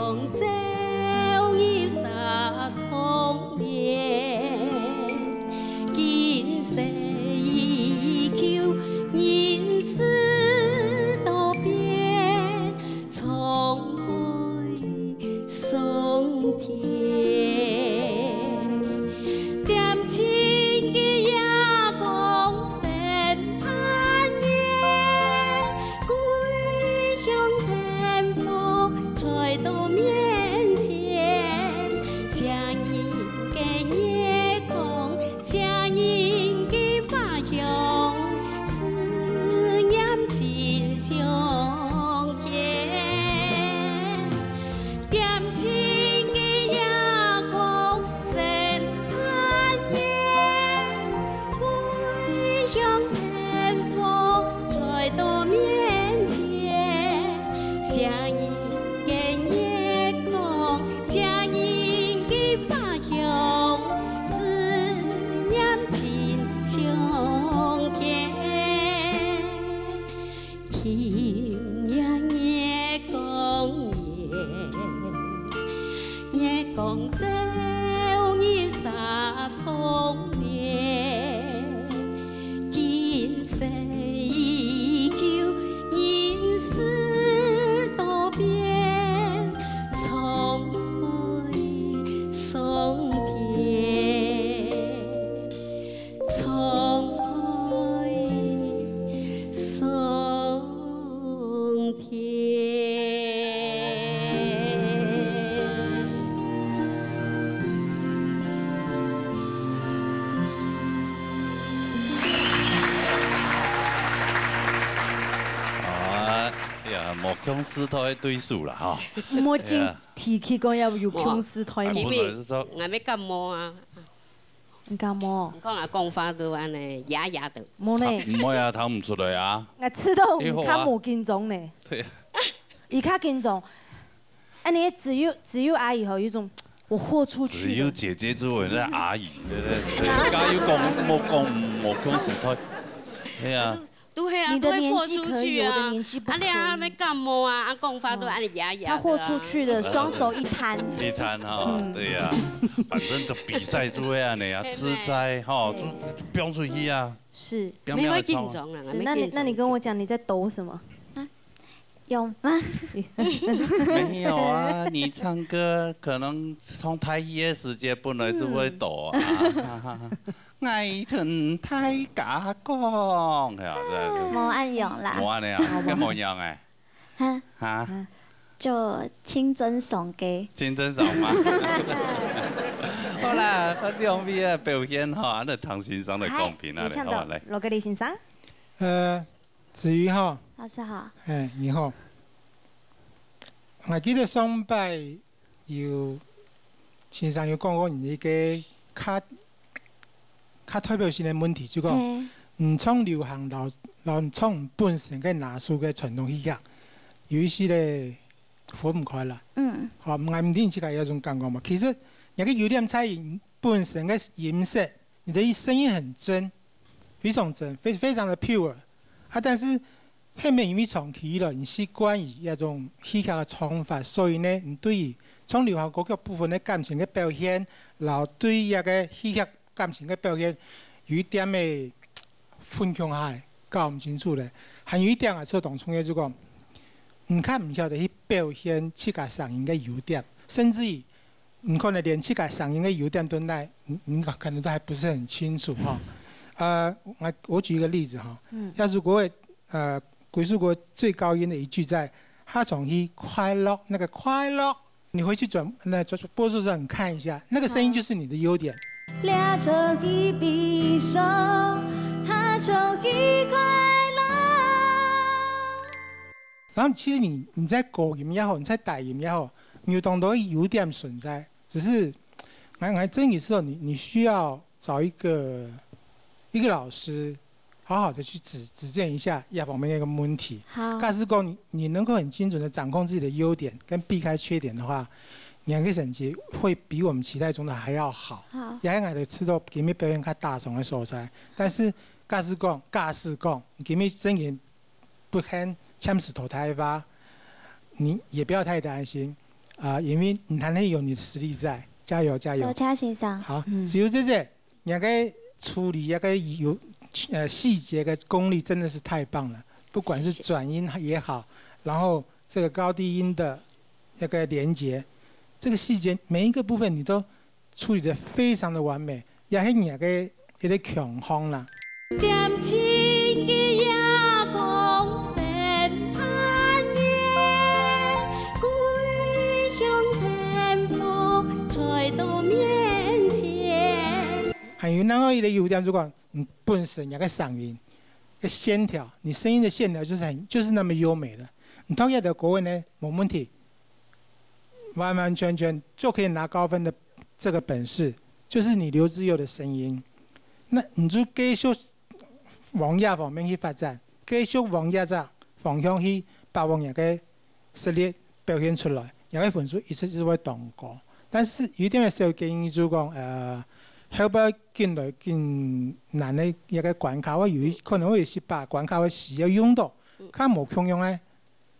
朝日射窗簾，今世依舊人事多变，窗外松田。恬静个夜光深攀緣， 归乡添福才到面前，写人个月光，写人个花香，思念紧相牵。 恬静个夜光深攀緣，归乡添福才到面前。写人个月光，写人个花香，思念紧相牵。 今夜月光圆，月光照日射窗帘。今世依旧人事多变，窗外松田。 窗外松田。啊，呀，無共時代个對手啦，吼。無真提起講要有共時代無？哎，本來是說，𠊎也感冒啊。 你感冒？你看啊，講話都恁呢啞啞的。無呢。毋會啊，聽毋出來啊。𠊎知道你較無緊張呢。對啊。你較緊張。哎，你只有，只有阿姨吼，有一種我豁出去了。只有姐姐之吻的阿姨，對不對？對，剛剛有講，無講，無共時代。對啊。 都係啊，你的年紀可以，都會豁出去啊。我的年紀不可以。啊，你啊，你感冒啊，啊，講話都恁呢啞啞的啊。他豁出去了，雙手一攤。一攤哈，嗯。對呀，反正就比賽就會恁呢啊，係咩？自在哈，就，就放出去啊。是。不要，不要緊張啊，是，那你，不要緊張。那你跟我講，你在抖什麼？啊，有嗎？沒有啊，你唱歌可能唱大戲个時節本來就會抖啊。嗯。 𠊎同大家講，係啊，對啊，對啊。無恁樣啦。無恁樣啊，無，無。該無樣欸。哈？哈？就清真爽个。清真爽嗎？好啦，該兩位个表現吼，恁呢聽先生來講評啊，來，有請到好啊，來。羅格里先生。呃，子瑜哈。老師好。哎，你好。𠊎記得上擺 有先生有講過你一個較，較代表性个問題，就講，嘿。你唱流行摎，摎你唱你本身个拿手个傳統戲曲，有一息仔分毋開啦。嗯。好，𠊎毋知你自家有這種感覺無？其實，你个優點在於你本身个音色，你的聲音很真，非常真，非，非常的pure。啊，但是 係毋係因為長期以來你習慣於這種戲曲个唱法，所以呢，你對於唱流行歌曲部分个感情个表現，摎對這個戲曲感情个表現，有一點仔分共下來，搞毋清楚咧。還有一點啊，就當重要就講，你較毋曉得去表現自家聲音个優點，甚至於你可能連自家聲音个優點都無，你，你可能都還不是很清楚哈。呃，我，我舉一個例子哈，嗯。要如果 呃，歸屬國最高音的一句在，他從一快樂，那個快樂，你回去轉，那就是播出時候你看一下，那個聲音就是你的優點。然後其實你，你在高音也好，你在低音也好，你有當多的優點存在，只是，𠊎，𠊎真的是說你，你需要 找一個，一個老師，好好的去指，指正一下這方面的一個問題。好。假使講你，你能夠很精準的掌控自己的優點，跟避開缺點的話，你个成績會比我們期待中的還要好。好。也還愛得知道今日表現較大眾的所在。但是假使講，假使講，你今日真的 不幸暫時淘汰吧，你也不要太擔心。啊，因為你還係有你的實力在，加油加油！多謝先生。好，嗯。子瑜姐姐，你个處理那个有呃細節的功力真的是太棒了，不管是謝謝。转音也好，然后这个高低音的那个连接，这个细节每一个部分你都处理得非常的完美，也係你个一个强项啦。恬静个夜空，审判员，跪向天父，垂到面前。还有另外一个优点，就讲你本身那个声音个线条，你声音的线条就是很，就是那么优美的。你唱这条歌呢，没问题。 完完全全就可以拿高分的这个本事，就是你刘致佑的声音。那你就继续往这方面去发展，继续往这只方向去把握你个实力表现出来，你个分数一直就会当高。但是有一点个小建议，就是讲，呃，后背进来更难的一个关卡，会有一，可能会有一些把关卡会需要用到，看无共样个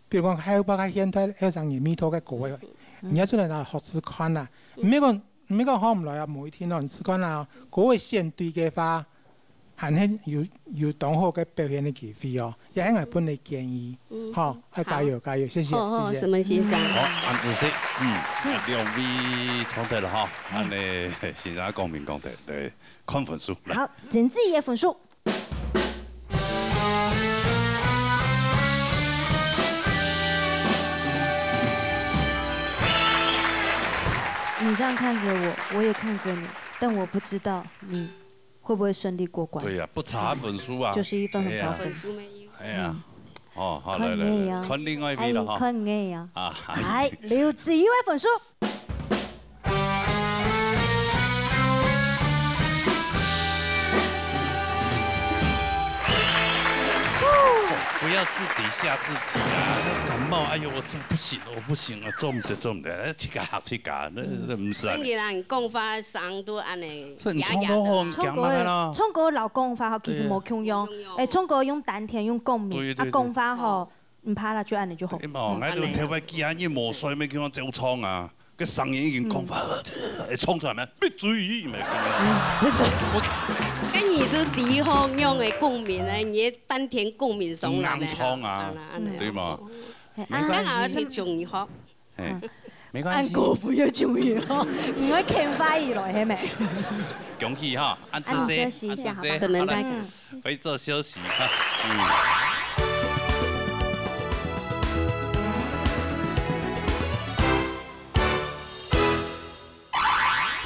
比如讲，还有包括现代后生人味道个歌个，你也出来拿学试看啊。毋免讲，毋免讲学毋来啊，无一定咯，你试看啊，歌个选对个话，还係有，有当好个表现个机会哦，也係𠊎分你建议，嗯，吼，要加油，好。加油，谢谢，好，好，谢谢。沈文先生。好，恁仔细，嗯，两位唱得了哈，恁呢，先生讲明讲得，对，看分数，来。好，陈子怡个分数。 你这样看着我，我也看着你，但我不知道你会不会顺利过关。对呀，不差分数啊。九十一分很高分。哎呀。分数没有。哎呀，嗯。哦，好，来，来，来，看你啊。看另外一位了哈。哎，看你啊。啊，哎，刘子怡个分数。 不要自己吓自己啊！那感冒，哎呦，我真不行了，我不行了，做毋得，做毋得，哎，自家吓自家，那，那毋使啊。真个啦，你讲话声都恁呢，所以你唱到好，哑哑的。你讲嘛啦。唱歌，唱歌老讲话吼，其实对。无共样。无共样。哎，唱歌用丹田，用共鸣，对，对，啊，讲话吼，对。毋怕啦，就恁呢就好。对嘛，嗯，𠊎都特别几下日无睡，没叫我走唱啊。 个声音已经讲法，会冲出来咩？闭嘴，咩？嗯，闭嘴。我，跟你都离好用的共鸣呢，你的丹田共鸣上来咩？硬冲啊，啊，啊，对嘛？啊，没关系。刚好要听中医学。哎，没关系。按过分要中医学，你会看法医了，系没？恭喜哈，按仔细，按仔细，好，沈文大哥。好了。 可以做休息哈。嗯。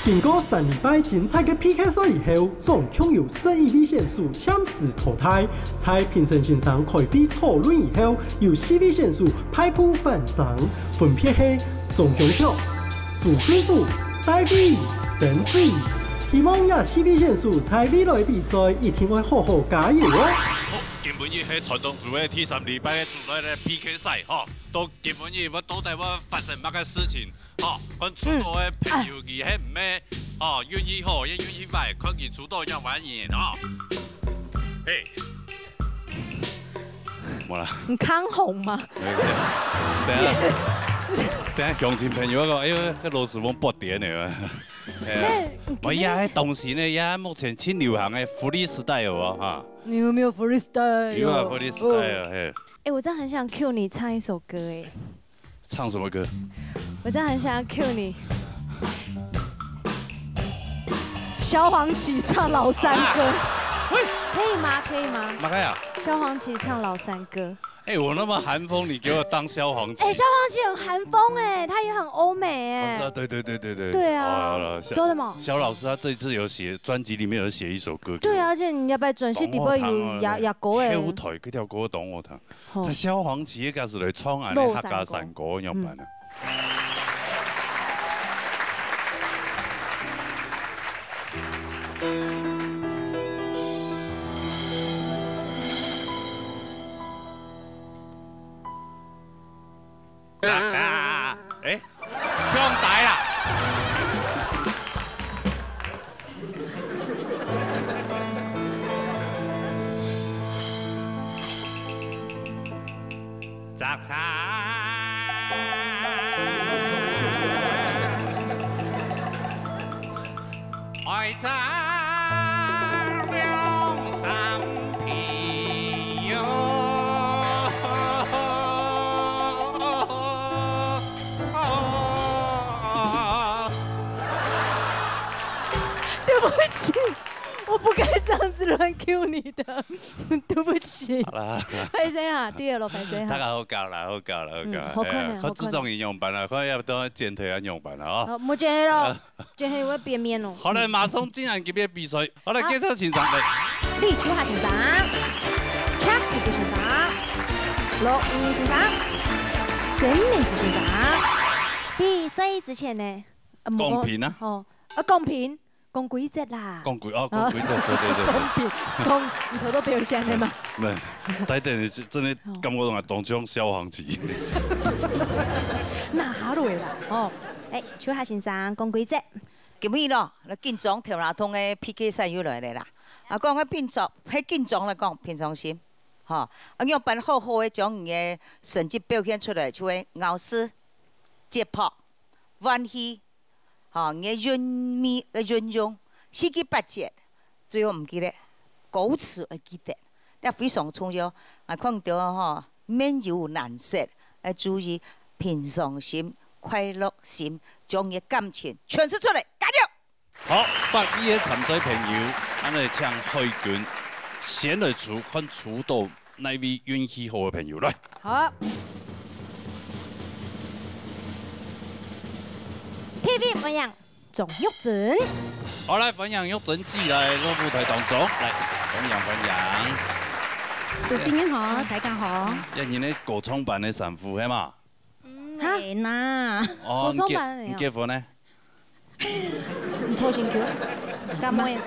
经过三礼拜精彩个P K赛以后，总共有十一位选手暂时淘汰。在评审先生开会讨论以后，有四位选手败部返场，分别系宋雄卓、朱俊富、戴伟、曾志。希望这四位选手在未来比赛一定会好好加油哦！ 今晡日係傳統組个第三禮拜个組內个P K賽吼，到今晡日會到底會發生麼个事情吼？看出道个朋友佢係毋係吼，運氣好也運氣壞，看佢出道仰般人吼。嘿，無啦。你康宏嗎？等下，等下鄉親朋友講，哎喲，該羅時豐發癲呢。哎呀，無呀，該當時呢，也目前盡流行个freestyle哦，哈。 你有沒有freestyle？有啊，freestyle，嘿。哎，我真的很想cue你唱一首歌，哎。唱什麼歌？我真的很想要cue你。萧煌奇唱《老山歌》。啊！喂。可以吗？可以吗？马开啊。萧煌奇唱《老山歌》。哎，我那么韩风，你给我当萧煌奇。哎，萧煌奇很韩风哎，他也很欧美哎。哦，是啊，对对对对对。对啊。好了，好了，萧，叫什么？萧老师他这一次有写，专辑里面有写一首歌给我。对啊，而且你要不要转去里边有也，也歌哎。后台，这条歌当好听。吼。他萧煌奇个歌是来唱俺的客家山歌，要办的。啊，哎，向台啦！摘茶。再唱两三遍哟。对不起，我不该这样子乱 cue 你的，对不起。好啦，歹勢啊，第二咯，歹勢哈。大家好搞啦，好搞啦，好搞啦。嗯好看呢哎呀看好看呢这种人用板了，看要不要剪腿要用板了哦。好，目前咯，今天有变面咯。好了，马上进入今日比赛。好了，好介绍先生来。李秋霞先生，Chucky先生，罗云先生，曾美珠先生。比赛之前呢，呃公平啊哦，啊，公平，讲规则啦。讲规哦，讲规则，对对对公平，公，你偷偷表现的嘛？对，对，大家真的感觉到当中消防旗。拿落啦，哦，哎，秋霞先生讲规则。今日咯，來緊張頭那痛个PK賽又來了啦。啊，講个緊張，係緊張來講，平常心，吼，啊，樣般好好个將你个成績表現出來，就會咬字、節拍、換氣，吼，你个韻味个運用，四句八節，最後毋記得，歌詞愛記得，這非常重要。啊，看到吼，面有難色，愛注意平常心、快樂心，將你个感情詮釋出來，加油！ 好，八位个參賽朋友，恁呢請海軍先來抽，看抽到哪位運氣好个朋友來。好。第一位歡迎鍾玉珍。好，來歡迎玉珍姐來到舞台當中，來歡迎歡迎。主持人好，大家好。呀，你呢歌唱班个衫褲係嘛？哈，啦，哦，歌唱班个呀你結你結婚呢？你拖進去，幹嘛呀？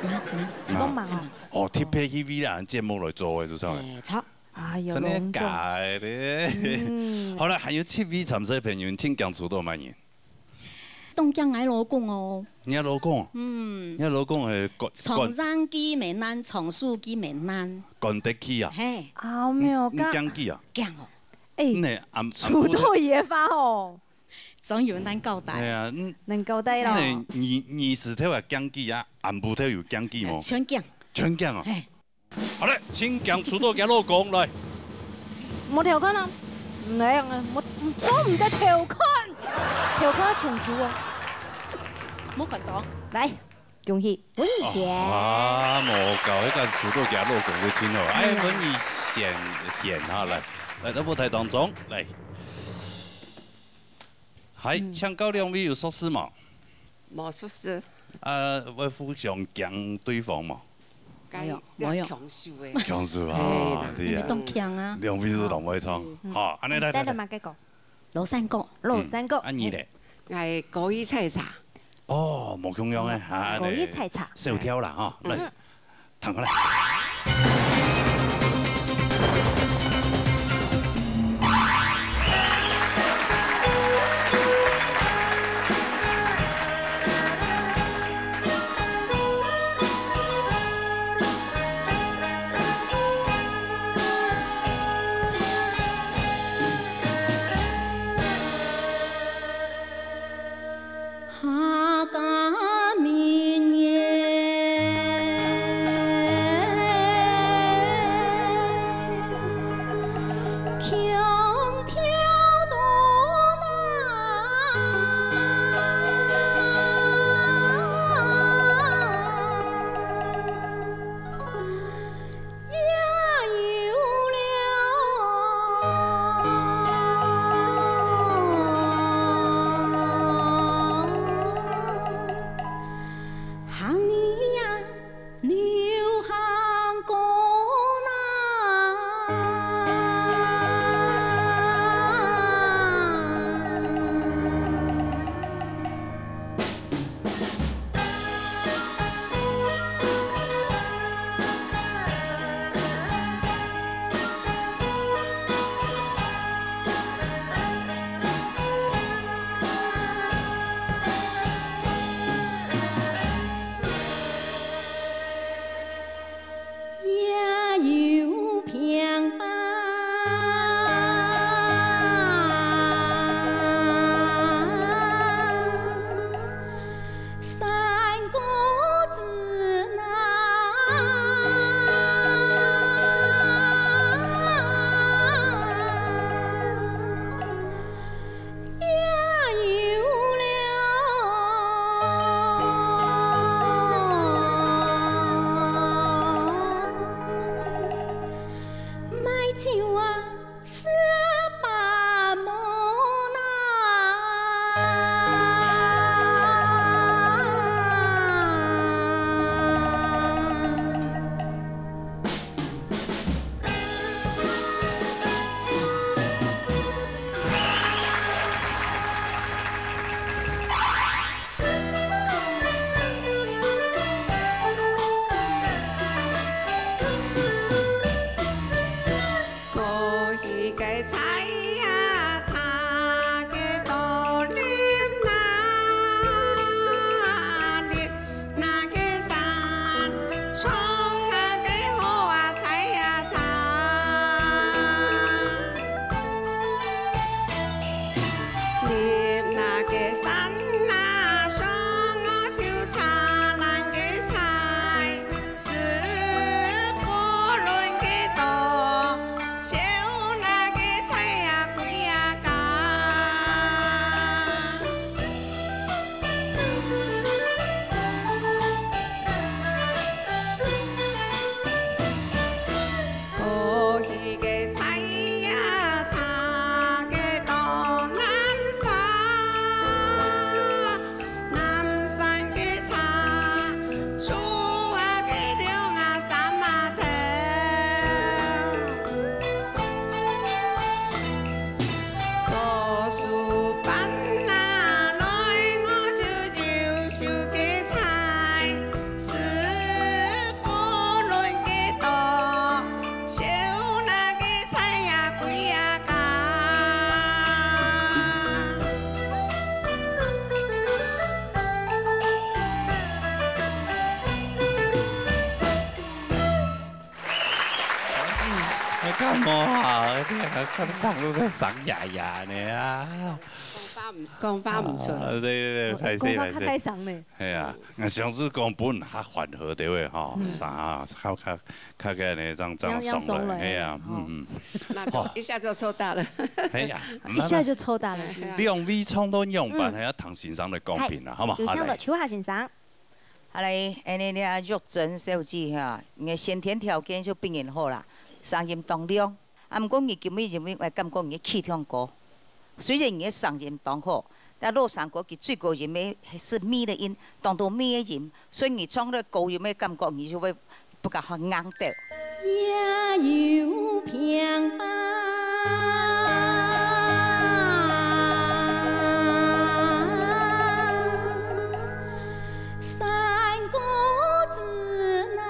你講忙哦。哦，特別去為咱節目來做个，就上來。哎，好。哎呀，真的隆重。假的？好了，還有七位參賽朋友，請講出到麼人？當驚𠊎老公哦，你个老公，嗯你，个老公係講床上機沒難，床數機沒難，講得起啊，嘿，啊，沒有，你剛，驚佢啊？驚哦，嗯，恁暗出到野花哦，總有人交代。係啊，嗯，能交代咯。你你你是頭啊驚佢啊，暗晡頭有驚佢無？全驚，全驚啊！嘿，好了，請講出到佢老公來。莫偷看啊！毋係啊，莫做毋得偷看，偷看重出哦。無看到。來，恭喜文怡姐。啊，無搞，迄个出到佢老公个親哦，哎，嗯文怡選選哈，來，來到舞台當中來。嗨，請教兩位有熟識無？無熟識。啊，會互相驚對方無？哎喲，無喲強手誒。強手嘿啊啦，對啊，當強啊，兩位都當會唱，好，安尼來，帶來，到麼个講？老三哥，老三哥。啊你咧？哎，高一採茶。哦，無共樣誒，哈，高一採茶。小調啦哈，來，彈過來。哇，你看，看，看，都在赏雅雅呢啊。講話毋，講話毋出。啊，對，對，對，歹勢，講話較歹勢。大聲呢。係啊，𠊎想係講本較緩和个話吼，嗯。啥，較，較，較个呢，這樣，這樣鬆了，這樣鬆了，係啊，哦。嗯，嗯。那就一下就抽大了。係啊，一下就抽大了。係啊。兩位唱到仰般，嗯。還愛聽先生个講評啦，好無？有請到秋霞先生。好，來。好嘞，恁呢，你啊，玉珍小姐哈，你个先天條件就比人好啦，聲音當亮。 啊，毋過你今日因為𠊎感覺你氣場高，雖然你个聲音當好，但老山歌佢最高音个係尾个音，當多尾个音，所以你唱个高音个感覺，你就會比較好硬兜。也有平白。 山歌子啊。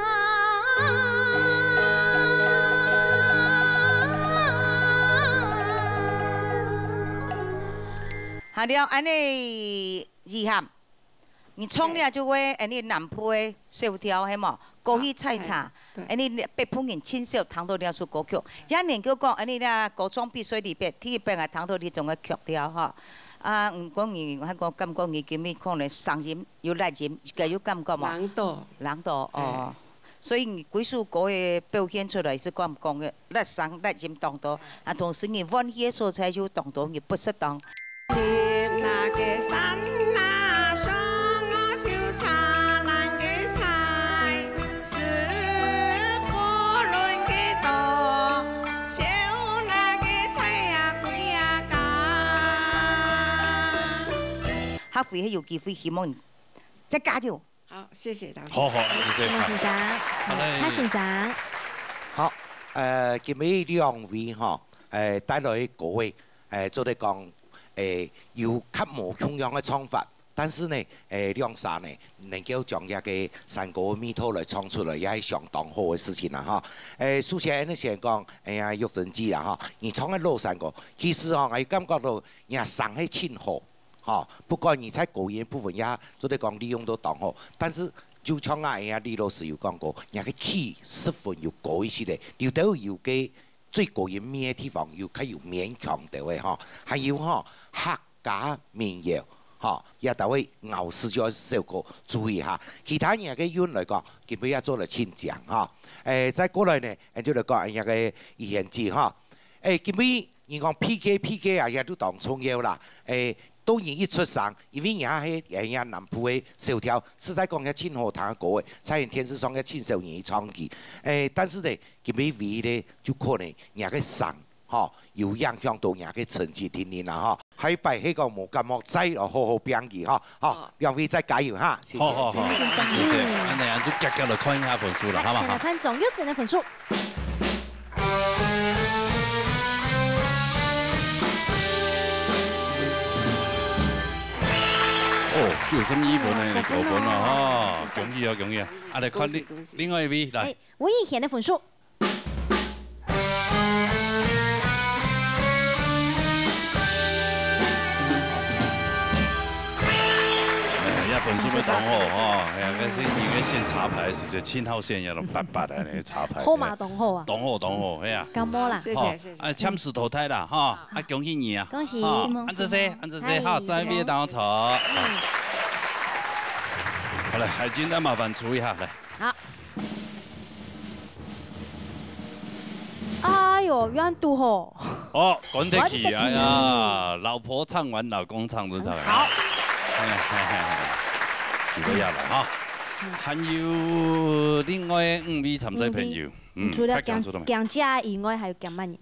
好了，恁呢，怡涵，你唱了就會恁呢南部个小調，係無？過去採茶，哎，對。恁呢北部人盡少聽到這首歌曲。也能夠講，恁呢啦，歌唱比賽裡背，第一擺啊，聽到這種个曲調哈。啊，毋過你，還講感覺你今日可能聲音 有力音，自家有感覺無？冷到。冷到，哦。哎。所以你歸首歌个表現出來係講，講个力聲、力音當多，啊，同時你換氣个所在就當多，你不適當。 下回還有機會，希望你再加油。好，謝謝老師。好，好，謝謝。謝謝先生。好嘞。蔡先生。好，呃，今日兩位吼，呃，帶來个歌个，呃，做得講，呃，有較無共樣个唱法，但是呢，呃，兩儕呢，能夠將這个山歌个味道來唱出來，也係相當好个事情啦，吼。呃，首先呢，先講，哎呀，玉珍姐啦，吼，你唱个老山歌，其實吼，𠊎感覺到你聲係盡好。 吼，不管你在高音部分也做得講利用到當好，但是就像𠊎呀，李老師有講過，若个氣十分有高一些个，有兜有个最高音尾个地方有較有勉強个位吼，還有吼，客家民謠，吼，也都會咬字就要小可注意下。其他人个韻來講，基本也做得盡強哈。誒，再過來呢，誒，就來講，誒，那個怡涵姐哈，誒，基本 你講PK，PK啊，也都當重要啦。誒，當然一出聲，因為人家係，人家南部个小調，實在講，也盡好聽个歌誒，在電視上也盡少人去唱佢。誒，但是呢，今日唯一呢，就可能人家个聲，吼，有影響到人家个成績定定啦，吼。下一擺係講無感冒，再來好好拚佢，吼。好，好。兩位再加油哈，謝謝。好，好，好，謝謝。謝謝。恁樣，恁樣就遽遽來看一下分數了，好嗎？來，先來看鍾玉珍个分數。 哦，九十二分呢，哦，你高分了哈，恭喜哦，恭喜啊！啊，來看另，恭喜，恭喜。另外一位，來。哎，吳映賢个分數。哎呀，分數要當好哈，哎呀，但是因為選插排个時節，信號線也都白白个呢，插排。號碼當好啊。當好，當好，哎呀。感冒啦。謝謝，好，謝謝。哎，暫時淘汰啦，哈。 啊，恭喜你啊！恭喜。好，恁仔細，恁仔細，好，再會，大家好。嗯。好了，海軍再麻煩出一下，來。好。哎喲，有恁堵吼。哦，趕得去啊呀！趕得去。老婆唱完，老公唱都唱完。好。嘿，嘿，嘿，嘿。舉个下來哈。嗯。還有另外五位參賽朋友，嗯，除了強，強姐以外，還有強麼人？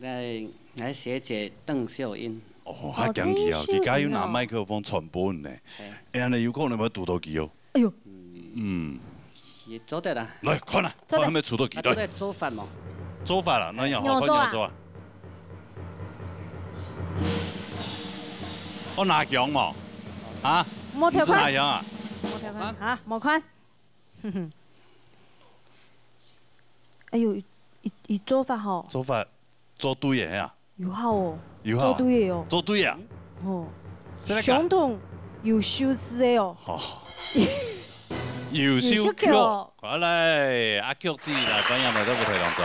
𠊎，𠊎學姐鄧秀英。哦，較強去哦，哦，鄧秀英哦。佢家有拿麥克風傳播呢。哎。哎呀，恁樣有可能會堵到佢哦。哎喲。嗯。也做得啦。來，看啦，做得。看係毋係堵到佢，啊，對。做得做法嘛。做法啦，恁樣好，仰般做啊？仰般做啊？哦，拿響嘛？啊？無偷看。毋係拿響啊？無偷看。啊？啊，無看。哎喲，佢，佢，佢做法吼。做法。 做對个啊。有效哦。有效啊。做對个哦。做對啊。哦。真的假的？相同有修飾个哦。好。有修曲。有修曲哦。好來，阿曲姐來，歡迎來到舞台當中。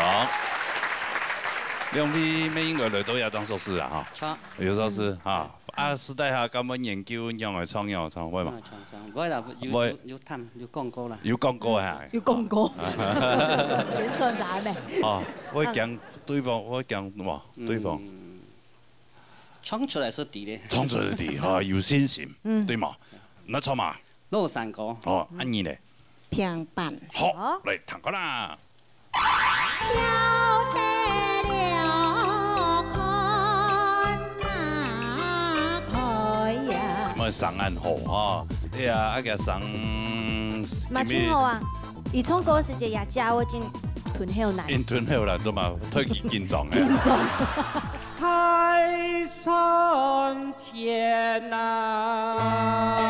兩位乜應該來到這當熟事啊，哈。著。有熟事哈。啊，私底下敢會研究仰仔唱仰仔唱，會無？啊，唱，唱，會啦，有，會。有，有談，有講過啦。有講過哈。有講過。啊。宣傳啥呢？哦，會講對方，會講麼？對方。嗯，唱出來係知个。唱出來知，哈，有信心，嗯。對無？那唱嘛？老山歌。哦，恁樣呢？平板。好，好。來，聽歌啦。 麼聲恁好哈？對啊，啊个聲，嘛真好啊！佢唱歌時節也加我真吞口難。因吞口難，做嘛？忒緊張个。緊張。泰山前啊！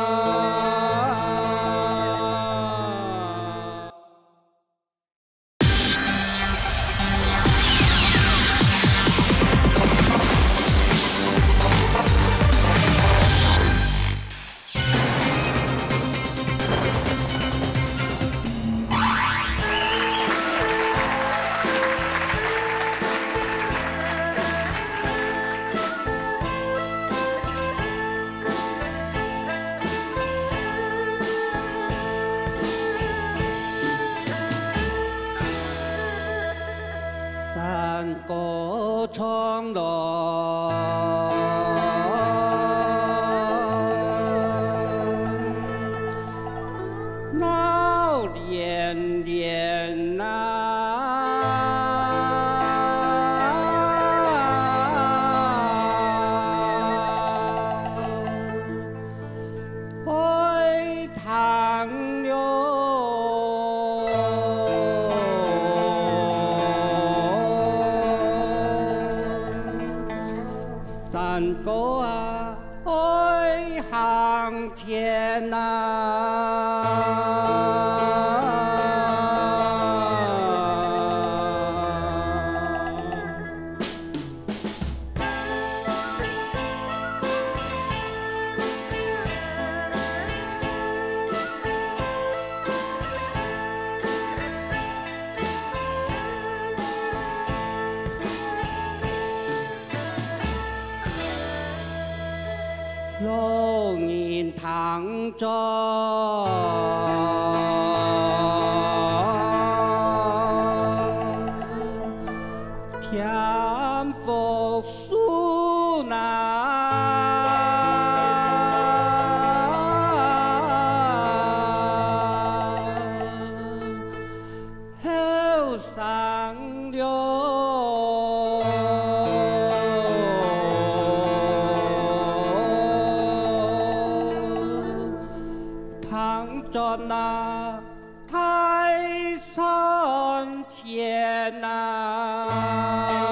山歌唱來，鬧連連啊。 愛聽了。山歌啊，愛行前啊。老人聽著，添福壽啊。後生了。 聽轉啊，泰山前啊。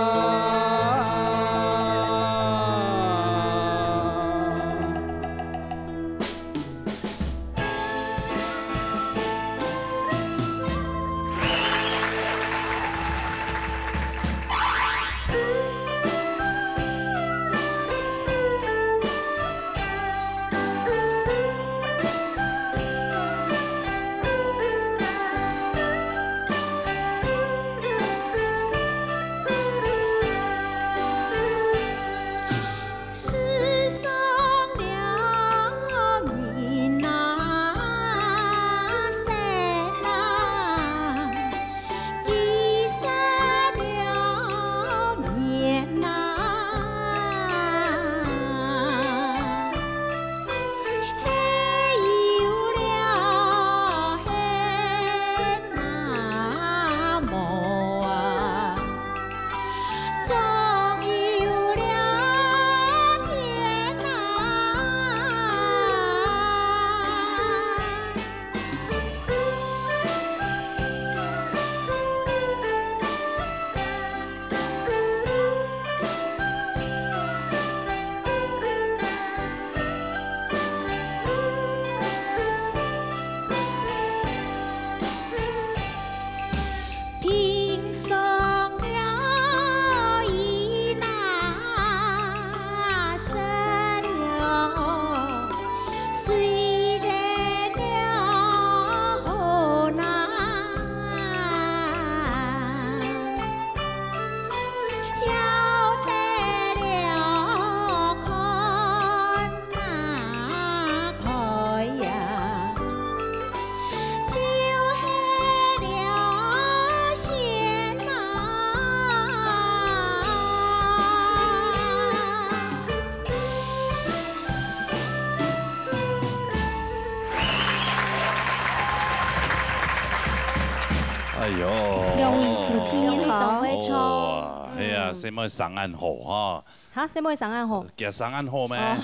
喲，兩位主持人好。兩位同會唱。哇，哎呀，嗯。細妹生恁好哈。哈，細妹生恁好。佢生恁好咩？哦。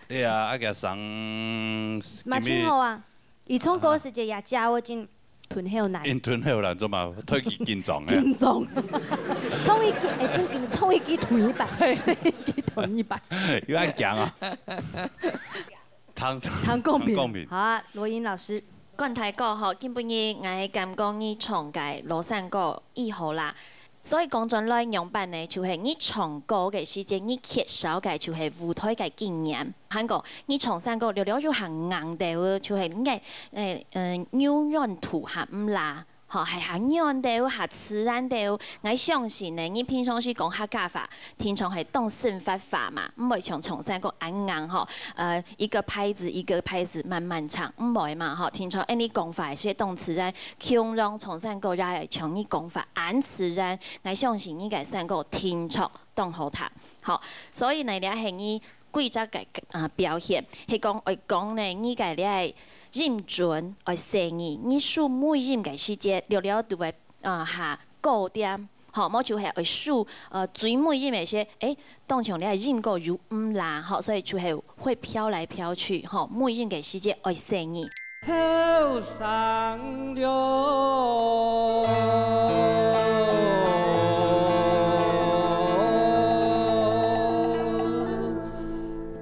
哎呀，啊，佢生，嘛真好啊。佢唱歌時節也教我真吞口難。緊吞口難，做嘛？忒緊張个。緊張。唱一句，哎，真緊，唱一句吞一擺，唱一句吞一擺。有恁強啊？ 聽，聽講評。聽講評。好啊，羅瑩老師。冠泰哥吼，今晡日𠊎感覺你唱个《尞山歌》已好啦。所以講轉來仰般呢，就係你唱歌个時節，你缺少个就係舞台个經驗。還過你唱山歌略略有較硬兜，就係你个，誒，呃，柔軟度還毋罅。 吼，係較軟兜，較自然兜。𠊎相信呢，你平常時講客家話，定著係當生活化嘛，毋會像唱山歌恁硬吼。呃，一個拍子一個拍子慢慢唱，毋會嘛吼。定著恁呢講話係當自然，共樣唱山歌也係像你講話恁自然。𠊎相信你个山歌定著當好聽。吼，所以呢，這係你 幾隻个，啊，表現，係講愛講呢，你个這个音準愛細膩，你收尾音个時節，略略都會，啊，下高點，吼，無就係愛收，呃，最尾音个時節，誒，當像這个音高有毋罅，吼，所以就係會飄來飄去，吼，尾音个時節愛細膩。後生了，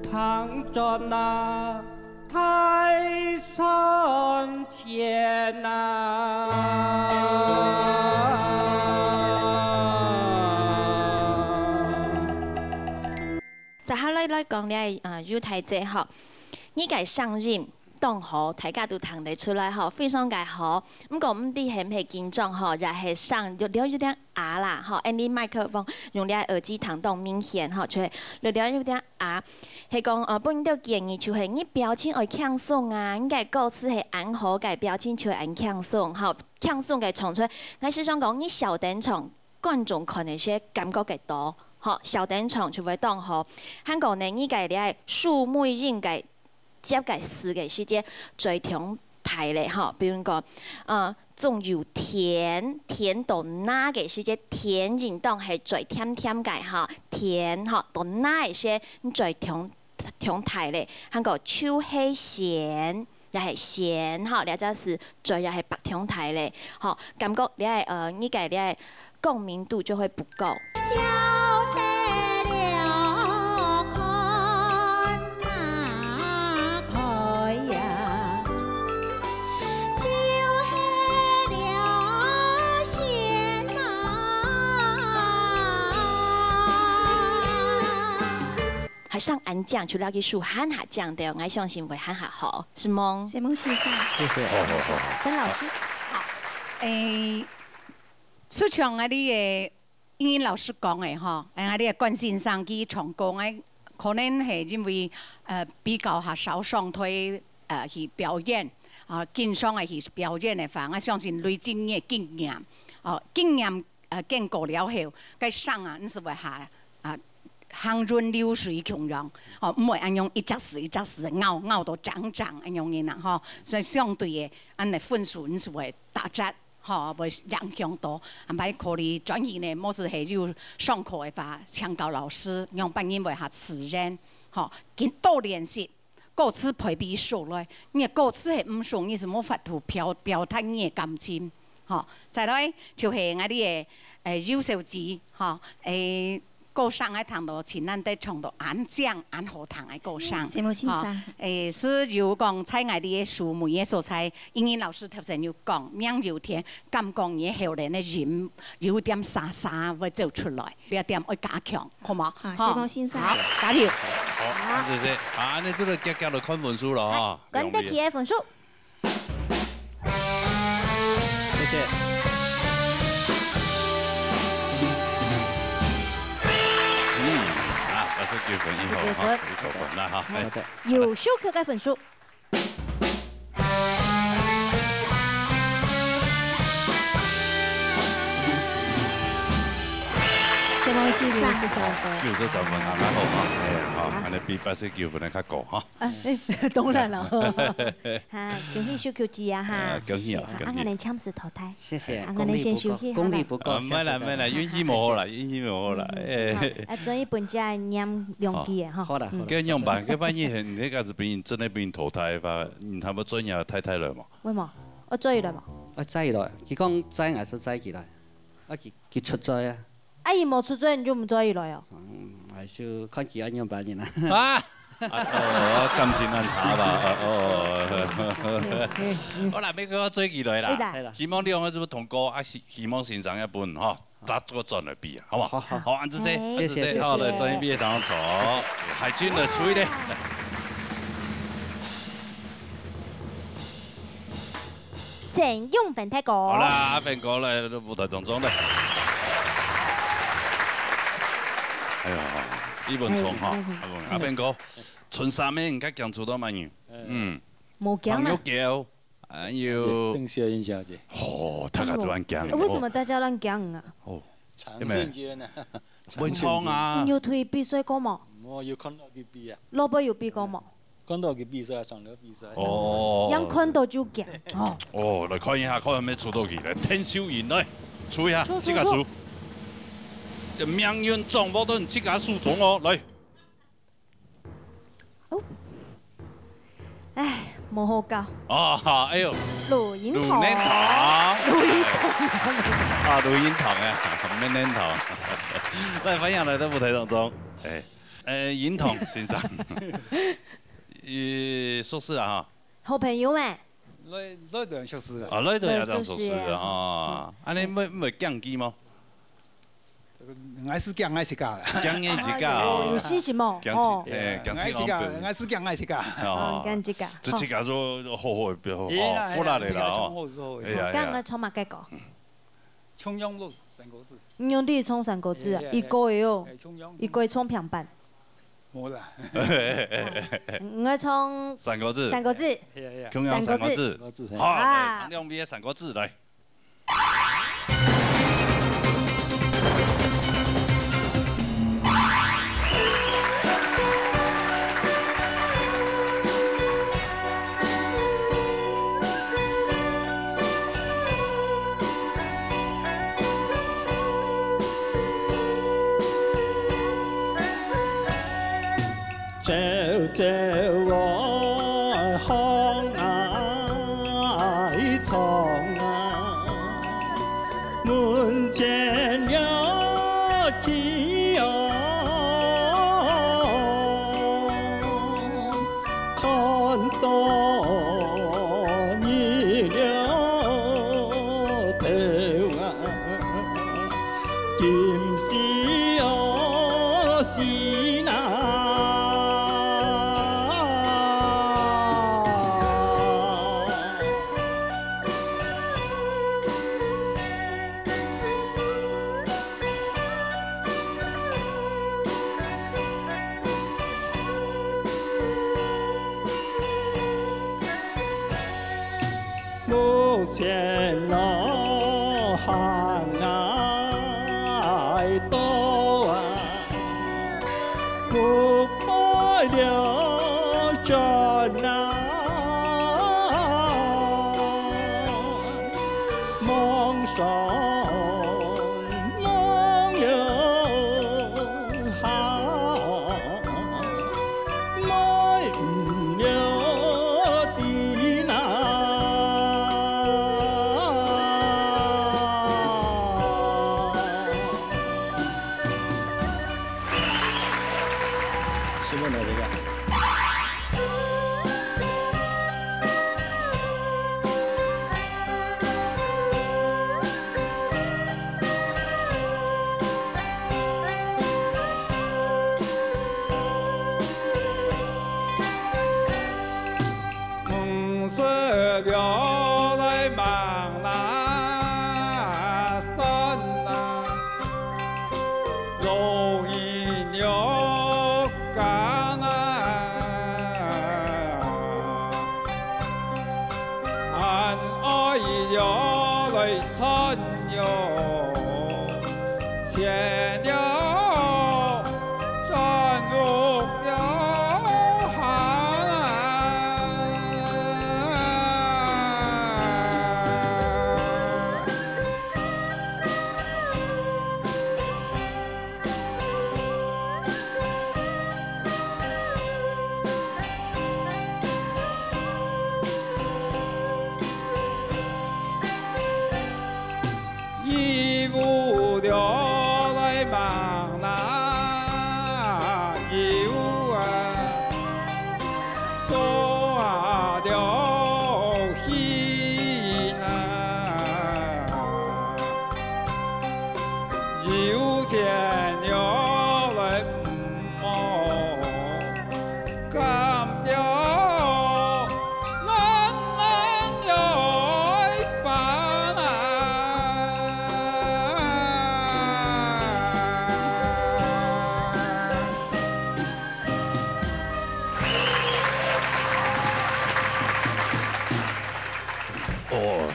聽 轉啊，大山前啊。接下來來講這，呃，尤大姐吼，你个聲音當好，大家都聽得出來吼，非常个好。毋過毋知係毋係緊張吼，也係聲有，有，有點 啞啦，吼，恁呢麥克風用這耳機聽當明顯，吼，就係略略有點啞。係講，呃，分你兜建議就係你表情愛輕鬆啊，你个歌詞係恁好，个表情就會恁輕鬆，吼，輕鬆个唱出來。𠊎係想講，你小等唱，觀眾看个時感覺个多，吼，小等唱就會當好。還過呢，你个這收尾音个 接个詞个時節，嘴張大咧，吼，比如講，呃，總有甜，甜到那个時節，甜應當係嘴甜甜个，吼，甜，吼，到那个時節，你嘴張，張大咧，還過就係仙，也係仙，吼，這隻詞嘴也係擘張大咧，吼，感覺這个，呃，你个這个 共鳴度就會不夠。曉得了看啊開呀，就係了仙啊。還上恁靚，除了佢手還下靚的，𠊎相信會還下好，是無？承蒙先生。謝謝。好，好，好。曾老師。好，誒， 就像𠊎俚个英英老師講个吼，𠊎俚个冠先生佢唱歌，𠊎可能係因為，呃，比較較少上台，呃，去表演，啊，經常个去表演个話，𠊎相信累積你个經驗，哦，經驗，呃，經過了後，該聲啊，你係會較，啊，行雲流水共樣，哦，毋會恁樣一隻字一隻字咬，咬到正正恁樣个啦，吼。所以相對个，恁呢分數你係會打折。 吼，會影響到。啊，毋過可以轉去呢，無就係有上課个話，請教老師，仰般人會較自然，吼，緊多練習，歌詞背背熟來，你个歌詞係毋熟，你係無法度表，表達你个感情，吼。再來就係𠊎俚个，誒，尤小姐，吼，誒， 歌聲个聽到盡難得唱到恁靚恁好聽个歌聲。承蒙先生。吼，誒，係有講在𠊎俚个收尾个所在，英英老師頭先有講，名有甜，感覺你个喉嗹个音有點沙沙會走出來，這點愛加強，好無？啊，吼，承蒙先生。好，加油。好，恁仔細，啊，恁仔做得遽遽來看分數囉，吼。來，講得起个分數。 謝謝。嗯，啊，八十九分，一口，一口分。哈，一口分，來，好，好的。哎。優秀曲个分數。承蒙先生。九十三分還蠻好哈，哎，好，恁呢比八十九分个較高哈。啊，哎，當然了。哈，恭喜秀球姐啊哈。啊，恭喜啊，啊，恭喜。啊，𠊎等暫時淘汰。謝謝，啊，𠊎等先休息好了。功力不夠，功力不夠，啊，毋係啦，下次再來。毋係啦，運氣無好啦，運氣無好啦，嗯，哎。好，啊，轉去分家念兩句个哈。好啦，嗯。好啦。該仰般？該萬一你該個係分人，真个分人淘汰个話，你還會轉你个太太來無？會無？我轉佢來無？啊，載佢來，佢講載還係載佢來，啊，佢，佢出嘴啊。啊，佢無出嘴，你就毋載佢來哦？嗯，還係看佢愛仰般人啊。啊！ 啊，哦，感情很差吧？哦，哦。好啦，毋過載佢來啦。會啦。希望你兩個就通過啊，希，希望先生也分吼，再過轉來比啊，好無？好，好。好，恁仔細，哎。恁仔細，謝謝，謝謝。好，來，轉去比當中，海軍的出一點。鄭永文大哥。好啦，阿文哥來到舞台當中咧。哎喲，一文聰哈，哎，哎，哎。阿文，阿文哥， 春三个，你較驚出到麼人？嗯。無驚啊。朋友叫，還有鄧秀英小姐。哦，大家都恁驚。哎，為什麼大家都恁驚啊？哦。長勝軍啊。文聰啊。你有同佢比賽過無？無，有看到佢比啊。老伯有比過無？看到佢比賽，上了比賽。哦。樣看到就驚。哦。哦，來看一下，看有無出到去。來，鄧秀英，來，出一下，出，出，自家出。出。這命運掌握到你自家手中哦，來。 哦。唉，無好搞。啊，哎喲。錄音堂。錄音堂。錄音堂。啊，錄音堂啊，毋係念堂。來，歡迎來到舞台當中。哎，呃，音堂先生。呃，熟識啊哈。好朋友咩？來，來到熟識啊。啊，來到也當熟識啊哈。恁呢會，會驚佢無？ 𠊎係驚𠊎自家啦。驚你自家哦。有，有信心哦。驚自，哦。哎，驚自己，𠊎自家，𠊎係驚𠊎自家。哦。哦，驚自家。就自家做好好个，好，哎呀，好，負責个啦，哎呀，自家做好好。哎呀，哎呀。哦，驚𠊎唱麼个歌？共樣都係山歌子。你用你唱山歌子啊？哎，哎，哎。一個也有，哎，共樣。一個唱平板。無啦。嗯，𠊎唱山歌子。山歌子。哎呀，哎呀。共樣山歌子。山歌子。好，啊。來，兩位个山歌子，來。 朝朝我行啊，唱啊，門前有雞哦，看到你了頭啊。 今夕何時那？目前路行啊，到啊，目背了轉啊，望上 望了下，望毋了地那。什麼來這個？ 毋識了來望那山啊，路遠了家啊，還愛了來穿越千了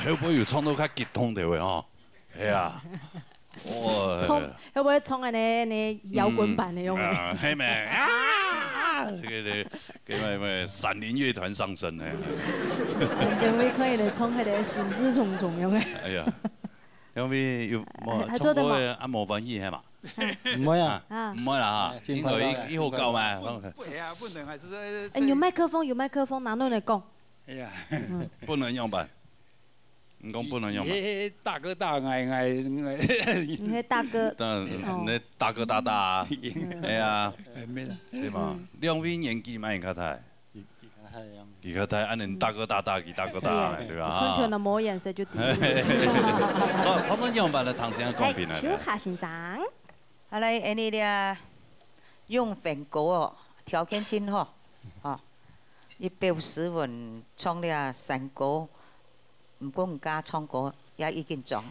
後背有唱到較激動个吼。係啊，哇，唱，會毋會唱恁呢，呢搖滾版个樣个？嗯，啊，係咩？啊，這个，這个，這个，什麼，什麼，閃靈樂團上身呢？兩位可以來唱該个心事重重樣个。哎呀，兩位有，無，還，還做得嗎？唱歌个啊，無歡喜係嘛？毋會啊。啊，毋會啦哈，哎，因為一，一號到嘛。不，不，不能，還是在，哎，有麥克風，有麥克風，拿落來講。哎呀，不能樣板。 你講不能樣板。你大哥大，𠊎，𠊎，𠊎。你係大哥。當然，哦。你大哥大大啊。哎呀，哎，無啦。對嘛？兩位年紀嘛，你較大。佢，佢較大樣。佢較大，恁呢大哥大大，佢大哥大，對吧？看天都無顏色就對。好，唱到樣板个唐先生講評啊。來，秋霞先生。好，來，恁呢咧，用份歌哦，條件真好，哦。佢表示阮唱了山歌， 毋過人家唱歌也已經唱，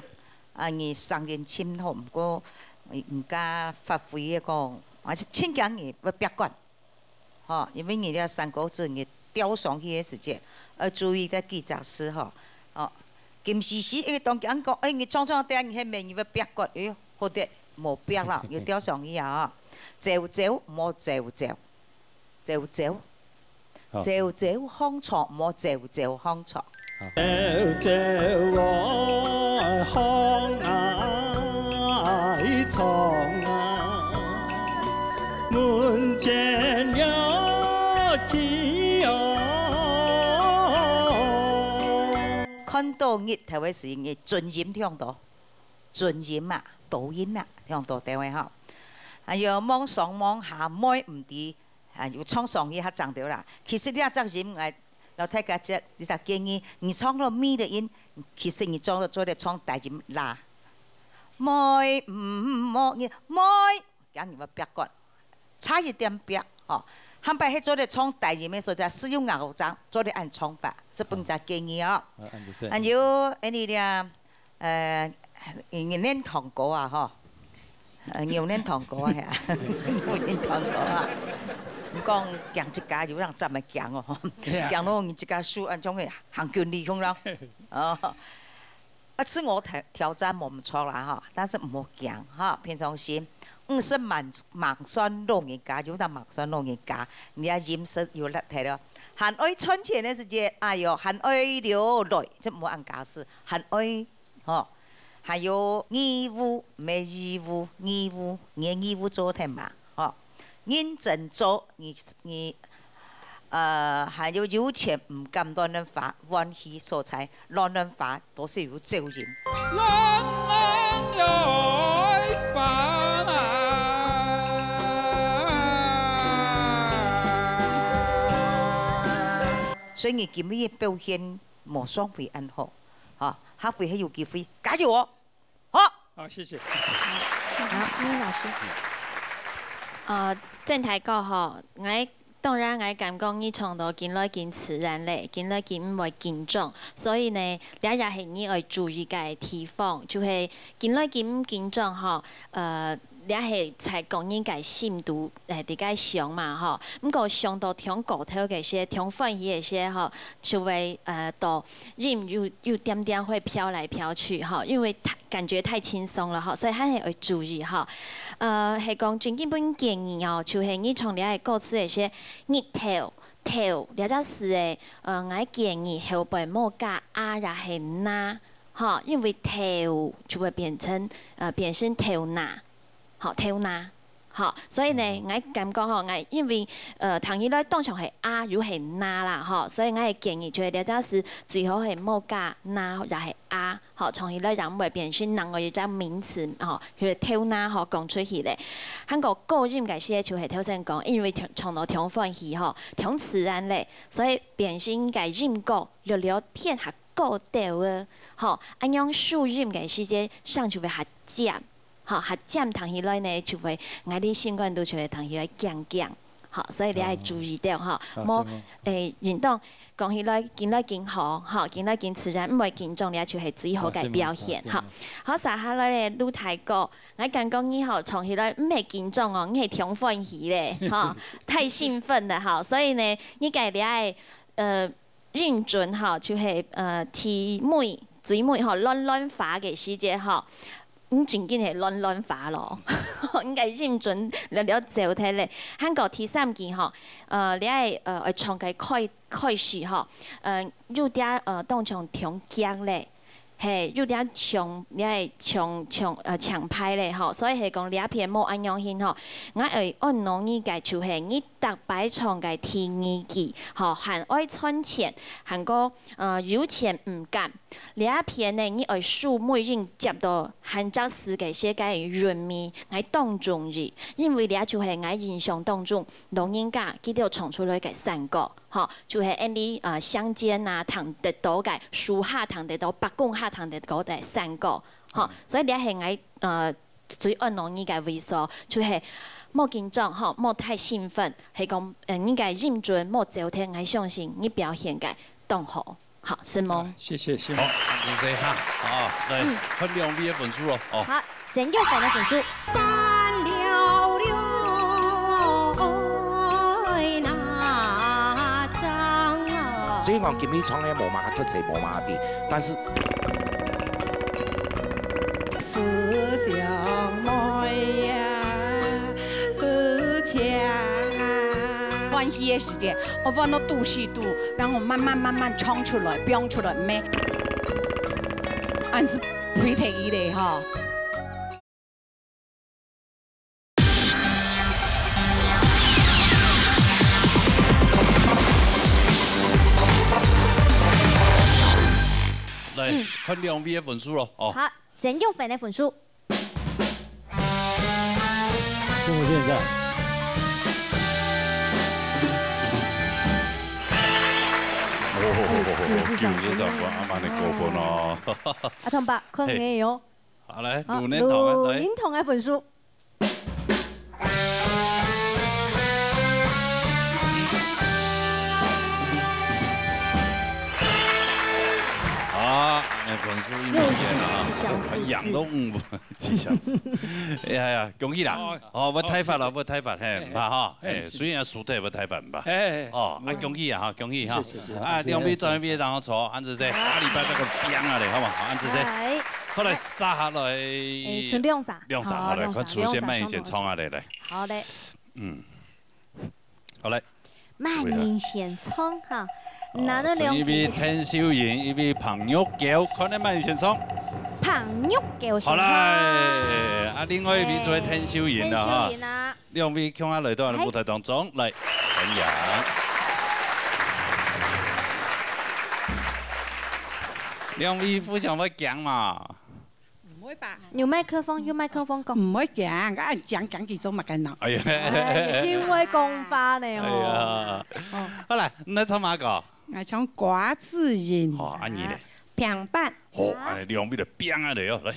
啊，你聲音真好，毋過人家發揮个講，還是盡驚你會壁角，吼，因為你這山歌子你吊上去个時節，愛注意个幾隻字吼，哦，金絲絲，一个當驚講，哎，你唱唱等你係咩，你會壁角，哎喲，好得無壁啦，你吊上去啊，吼，走走，莫走走。 走走，好。走走巷坐，莫走走巷坐。走走哦，巷仔坐啊，門前了去哦。看到日頭个時，你準音聽到，準音啊，多音啊，聽到對个吼。還有望上望下，妹毋知 啊，有唱上去較正著啦。其實這隻音，𠊎摎大家一隻，一隻建議，你唱到尾个音，其實你做，做得唱低音啦。妹，嗯，莫，你，妹，驚你會壁角，差一點壁，吼。下擺係做得唱低音个所在，係有咬章，做得恁唱法，這分隻建議哦。啊，恁就係。還有，恁呢咧， 呃，你，你練唱歌啊，吼？呃，你有練唱歌啊，係啊？有練唱歌啊？你講驚自家有人站來驚哦，吼。對啊。驚到你自家手恁樣个行近你，講啦。哦。啊，自我挑，挑戰無毋著啦，吼，但是毋好驚，吼，平常心。毋使盲，盲算老人家，有人盲算老人家，你愛認識有力體了。還愛賺錢个時節，哎喲，還愛流淚，這毋好恁假使，還愛 吼，還有義務，毋係義務，義務，你个義務做忒嘛，吼。認真做，你，你，呃，還有有錢毋敢亂亂花，歡喜所在，亂亂花都係有責任。亂亂花啦。所以你今日个表現無上回恁好，吼，下回還有機會，加油哦！ 好。好，謝謝。好，葉老師。呃，鄭大哥吼，𠊎當然𠊎感覺你唱到緊來緊自然咧，緊來緊毋會緊張，所以呢，這也係你愛注意个地方，就係緊來緊毋緊張吼，呃，這係在講人个心肚，誒，在該想嘛吼。毋過想到忒過頭个時，忒歡喜个時吼，就會，呃，到 音有，有點點會飄來飄去哈，因為太，感覺太輕鬆了哈，所以還係愛注意哈。呃，係講真基本建議哦，就係你唱這个歌詞个時，日頭，頭，這隻字誒，呃，𠊎建議後背莫加啊也係那，哈，因為頭就會變成，呃，變成頭那。 吼，頭那。吼，所以呢，𠊎感覺吼，𠊎因為，呃，聽起來當像係啊又係那啦，吼，所以𠊎个建議就係這隻字最好係莫加那也係啊，吼，唱起來也毋會變成另外一隻名詞，吼，佢个頭那吼講出去咧。還過高音个時就係頭先講，因為唱，唱到忒歡喜吼，忒自然咧，所以變成个音高略略偏下高調个，吼，恁樣收音个時節聲就會較尖。 吼，較尖聽起來呢，就會，𠊎俚心肝肚就會聽起來驚驚。吼，所以你愛注意著吼，好，莫，好，誒，應當講起來，緊來緊好，吼，緊來緊自然，毋會緊張，這就係最好个表現，好，好，謝謝。好，接下來咧，盧大哥，𠊎感覺你吼，唱起來毋係緊張哦，你係忒歡喜咧，吼，太興奮了，吼，所以呢，你个這个，呃， 認準吼，就係，呃，第尾最尾吼，亂亂花个時節吼，你正經係亂亂花咯，應該認準了了走忒咧。還過第三句吼，呃，你愛呃愛唱个開開始吼，呃，有點呃當像忒遽咧，嘿，有點搶，你愛搶搶呃搶拍咧吼，所以係講這片無恁樣形吼，𠊎愛按照你个就係你逐擺唱个第二句吼，還愛賺錢，還過呃有錢毋敢。 這片呢，你愛數每人接到還隻字个世界韻味，𠊎當中意，因為這就係𠊎印象當中，老人家佢兜唱出來个山歌，吼，就係恁呢呃鄉間啊聽得到个，樹下聽得到，伯公下聽得到个山歌，吼，所以這係𠊎呃最愛老人个位所，就係莫緊張吼，莫太興奮，係講呃你个認準莫走忒，𠊎相信你表現个當好。 好，承蒙。謝謝，承蒙。好，恁仔細哈，好，來看兩位个分數咯，哦。好，前九分个分數。雖然講今日唱个無麼个特色，無麼个，但是歡喜个時節， 我放到肚屎肚，然後慢慢慢慢唱出來，飆出來，咩？恁仔肥忒佢咧吼。來，看兩位个分數咯，哦。好，前九分个分數。 中午現在。哦，九十三分，阿媽你過分哦。阿童伯，看你哦。好，來，好，魯仁堂个，來。魯仁堂个分數。 啊，恁仔分數一明顯啊，六十七項數字。贏到五分，七項數字。哎呀呀，恭喜啦！哦，哦，毋好太發咯，毋好太發，嘿，毋怕哈，嘿，嘿，雖然輸忒毋好太發，毋怕。嘿，嘿，哦，啊，恭喜啊，哈，恭喜哈。謝謝，謝謝。啊，兩位轉一邊，然後坐，恁仔細，下禮拜再過拚啊咧，好無？好，恁仔細。好，來，續下來。哎，賰兩儕。兩儕，好，好，來，兩儕，看出現，慢一點，衝啊咧，來。好嘞。嗯。 好嘞。慢人先唱哈，哦，拿到兩題。一位鄧秀雲，一位彭玉嬌，看你慢人先唱。彭玉嬌先唱。好嘞，啊，另外一位就係鄧秀雲了哈。哎，鄧秀雲啊。兩位共下來到舞台當中，來，歡迎。兩位互相會驚嘛？ 毋會吧？有麥克風，有麥克風講。毋會驚，啊，驚驚佢做麼个呢？哎呀。哎，真會講話呢，哦。哎呀，哦。好來，你來唱麼个？𠊎唱瓜子仁。好，啊你呢？平板。好，恁仔兩位來拚啊來哦，來。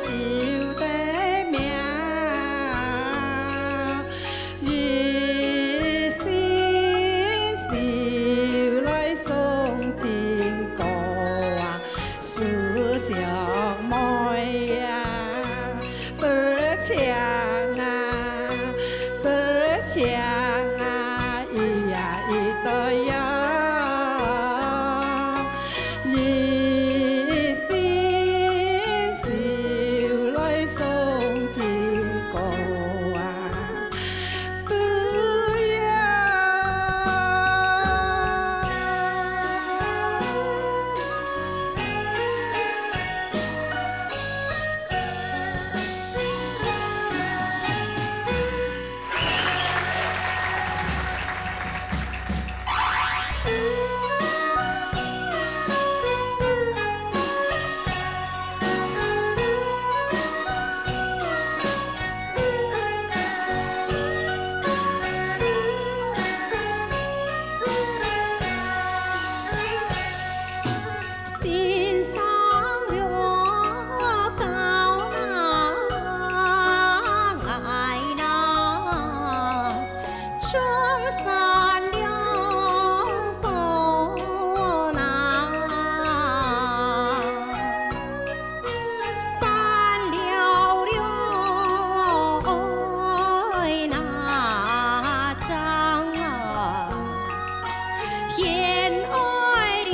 修得妙，一心修來送真果啊，思想妹呀，得獎啊，得獎啊，咿呀咿得呀。 一心修來送真果啊，對呀。心上了高堂来啦，中山了高堂。 半了了愛哪张啊，偏爱了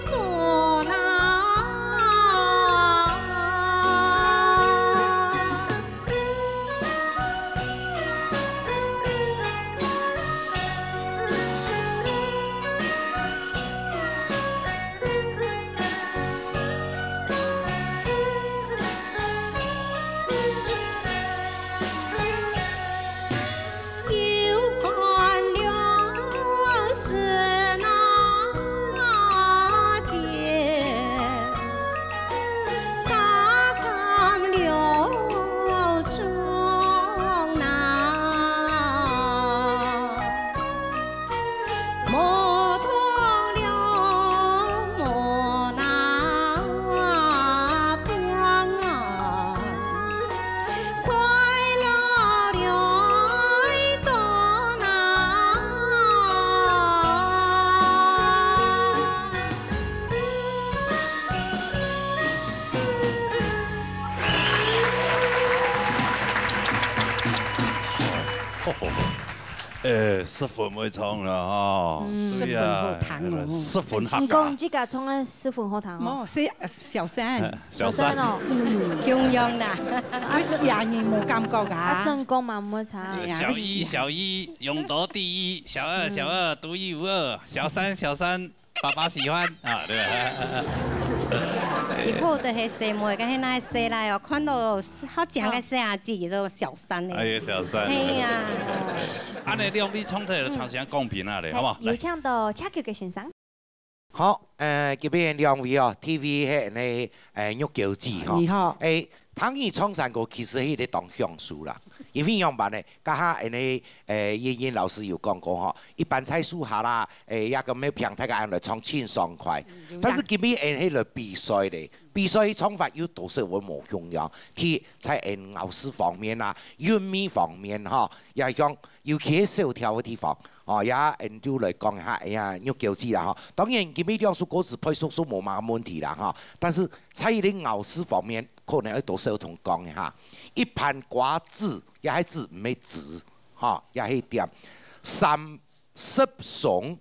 佛哪。 又看了是那间，大堂了中哪。 摸通了摸那边啊，快乐了到哪。 呃，十分會唱了哈。嗯。对啊，十分好聽哦。十分客家。你講自家唱个十分好聽哦。無，係，呃，小三。小三。小三哦。嗯。共樣啦。啊，係啊，你無感覺啊？啊，真講嘛，無差。哎呀，小一，係啊。小一，永遠第一，小二，嗯。小二，独一无二，小三，小三， 爸爸喜欢啊，对吧？以後都係細妹，跟那細倈哦，看到好靚个細阿姊，就小三呢。哎呀，小三。嘿呀。恁呢兩位唱出來，唱聲公平啊嘞，好不好？來。有請到車曲个先生。好，呃，今日兩位哦，第一位係恁呢，呃，玉嬌姊吼。你好。欸，聽你唱山歌，其實係一个當享受啦。因為仰般呢，頭下恁呢，呃，燕燕老師有講過吼，一般在樹下啦，欸，也个咩平台个人來唱真爽快。嗯，有影。但是今日恁呢來比賽咧，比賽唱法又多少會無共樣，佢在恁咬字方面啊、韻味方面吼，也像尤其係小調个地方，哦，也恁就來講一下，哎呀，玉嬌姊啦吼。當然，今日兩首歌詞配合上無麼个問題啦吼，但是在這个咬字方面，可能愛多少同講一下。一盤瓜子，也係子，毋係子，吼，也係點。三十松，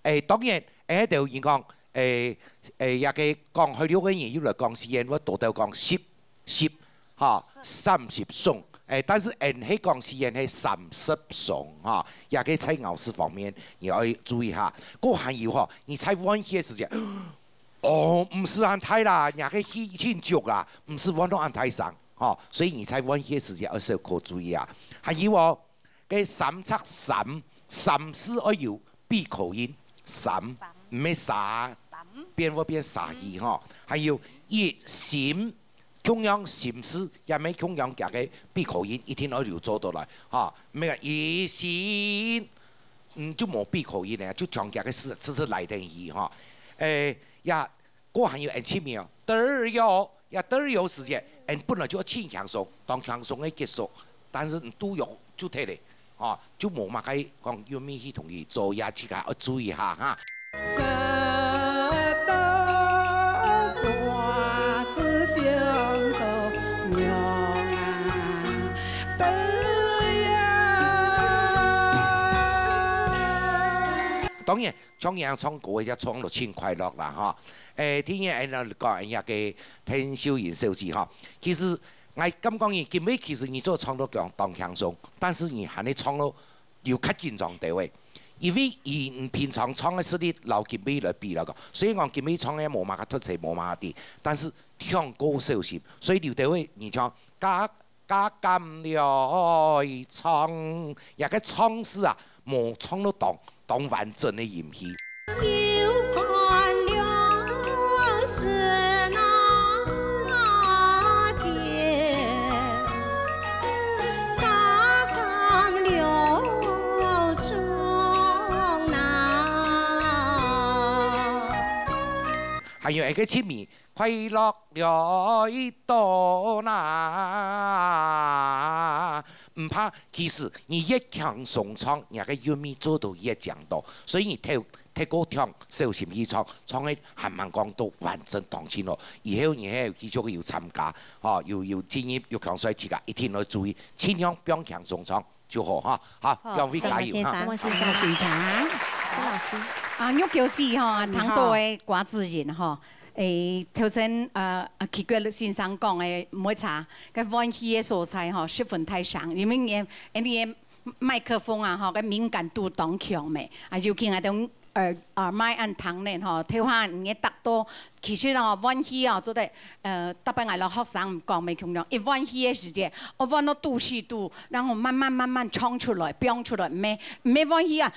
欸，當然，欸，就應講，欸，欸，也个講海陸个人又來講四縣，會多兜講十，十，吼，三十松。欸，但是𠊎係講四縣係三十松，吼，也个在咬字方面，你愛注意下。過還有吼，你在換氣个時節， 哦，毋使恁大啦，若个氣真足啊，毋使換到恁大聲，吼，所以你在換氣个時節愛小可注意啊。還有哦，該三尺三，三字愛有閉口音，三，毋係沙，變會變沙魚吼。還有一心，共樣心字，也毋係共樣佢个閉口音，一定愛有做到來，吼，毋係个一心，嗯，就無閉口音咧，就將佢个字直直來等於吼。誒，也 過還有恁出名哦，得喲，也都有時節，嗯，本來就盡輕鬆，當輕鬆个結束，但是你都有就忒了，吼，就無麼个講有咩去同佢做，也自家愛注意下哈。當然， 像恁樣唱歌个，也唱到盡快樂啦，吼。誒，第二，誒，講，哎呀，个鄧秀雲小姐，吼。其實，𠊎感覺你今晡其實你做唱到講當輕鬆，但是你還係唱到有較緊張兜誒。因為以你平常唱个實力，摎今晡來比來講，雖然講今晡唱个無麼个突出，無麼个啲，但是唱歌小心，所以有兜位你像加 加減來唱，這个唱字啊，無唱到當，當完整个音去。有看了是那姐，加減了中那。還有一个清明， 快樂了一到那。毋怕，其實你越輕鬆唱，你个韻味做到越強大。所以你透，透過唱，小心去唱，唱个還吂講到完整當清楚。以後你還有繼續有參加，吼，有，有進入，有強勢自家，一定要注意，盡量放輕鬆唱就好哈。好，好，兩位加油哈。沈先生，沈先生，沈先生。沈老師。啊，玉嬌姐吼，嗯，聽到个瓜子仁吼， 誒，頭先，呃，啊，奇怪先生講个，毋會差，該換氣个所在吼，十分大聲，因為你个，你个麥克風啊，吼，該敏感度當強咩，啊，尤其𠊎兜耳，耳麥恁聽呢，吼，頭下你个答到，其實吼，換氣哦，做得，呃，逐擺𠊎摎學生講，無共樣，一換氣个時節，愛換到肚屎肚，然後慢慢慢慢衝出來，飆出來，毋係，毋係換氣啊，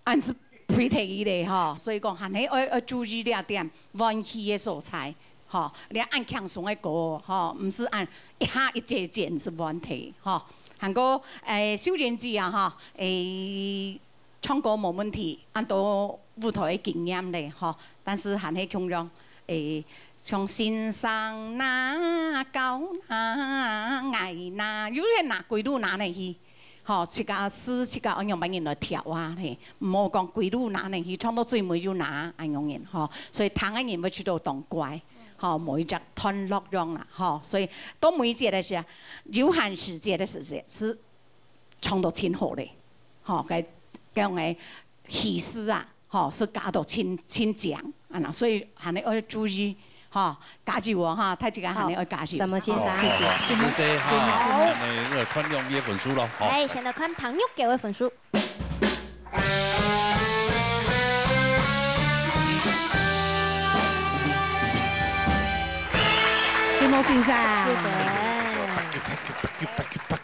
恁樣飛忒去咧吼，所以講還係愛，愛注意這點，換氣个所在，吼，你恁輕鬆个歌，吼，毋係恁一下一節節係換忒，吼。還過，誒，秀雲姐啊，吼，誒，唱歌無問題，恁多舞台个經驗咧，吼，但是還係共樣，誒，像先生那教那𠊎那，有些那歸路那呢去。 吼，自家試，自家愛仰般人來調啊，嘿，毋好講歸路拿等去，唱到最尾又拿恁樣人，吼。所以聽个人會覺得當怪，吼，無一隻段落樣啦，吼。所以到每一節个時候，有限時節个時節，係唱到盡好咧，吼，該，該樣个氣勢啊， 吼，係加到盡，盡強，啊那，所以還係愛注意，吼，加油哦，哈，大自家還係愛加油。好，沈先生。好，謝謝。好，謝謝哈。好。那麼，那個看兩位个分數咯，好。來，先來看彭玉嬌个分數。金木先生。謝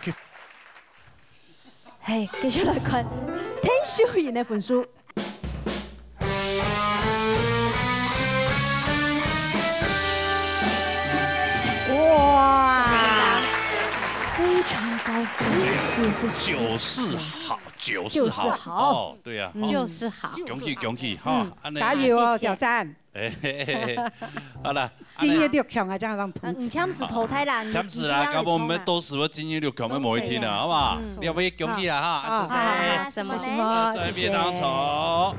謝。嘿，繼續來看鄧秀雲个分數。 哇，非常高分，也是九十好，九十好。九十好。哦，對啊，嗯。九十好。恭喜恭喜哈，嗯。恁樣。加油哦，謝謝。小三。哎，嘿，嘿，嘿。好了，恁樣。進入六強啊，這樣讓彭嗯，你強勢淘汰啦，你強勢啦，你這樣搞不好我們都是會進入六強的某一天的，好不好？嗯。你要不要恭喜啊哈？啊，啊，這是好，好，什麼？什麼？在邊當中。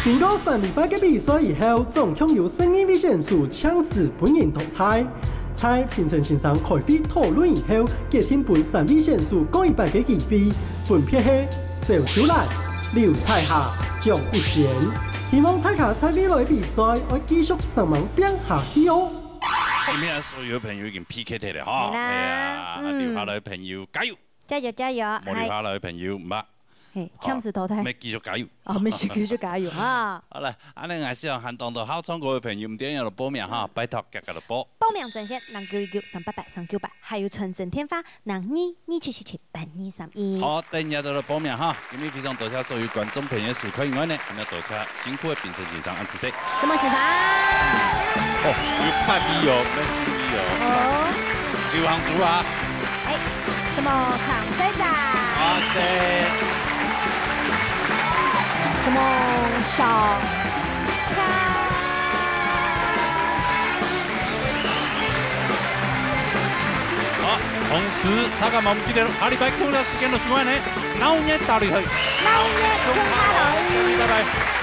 經過三禮拜个比賽以後，總共有十二位選手強勢分人淘汰。在評審先生開會討論以後，決定分三位選手過一擺个機會，分別係蕭秀蘭、劉彩霞、張玉賢。希望大家在未來比賽愛繼續生猛拚下去哦。今天所有朋友已經P K忒了哈，係啦，哎呀，嗯。留下來个朋友加油！ 加油，加油！無留下來个朋友，毋怕。嘿，好，強勢淘汰。愛繼續加油。哦，愛繼續加油啊。好了，恁樣𠊎希望還當多好唱歌个朋友，毋知愛哪報名哈，拜託，遽遽來報。報名專線零九一九三八八三九八，還有傳真電話零二二七七七八二三一。好，等下就來報名哈。今日非常多謝所有觀眾朋友收看以外呢，還要多謝辛苦个評審先生，恁仔細。什麼先生？哦，有派B哦，有派B哦。哦。流行組啊。 哎，什麼唱西仔？啊，對。什么小？好，同時大家嘛毋記得，下禮拜共樣時間就收看呢，鬧熱大擂台。鬧熱大擂台。拜拜。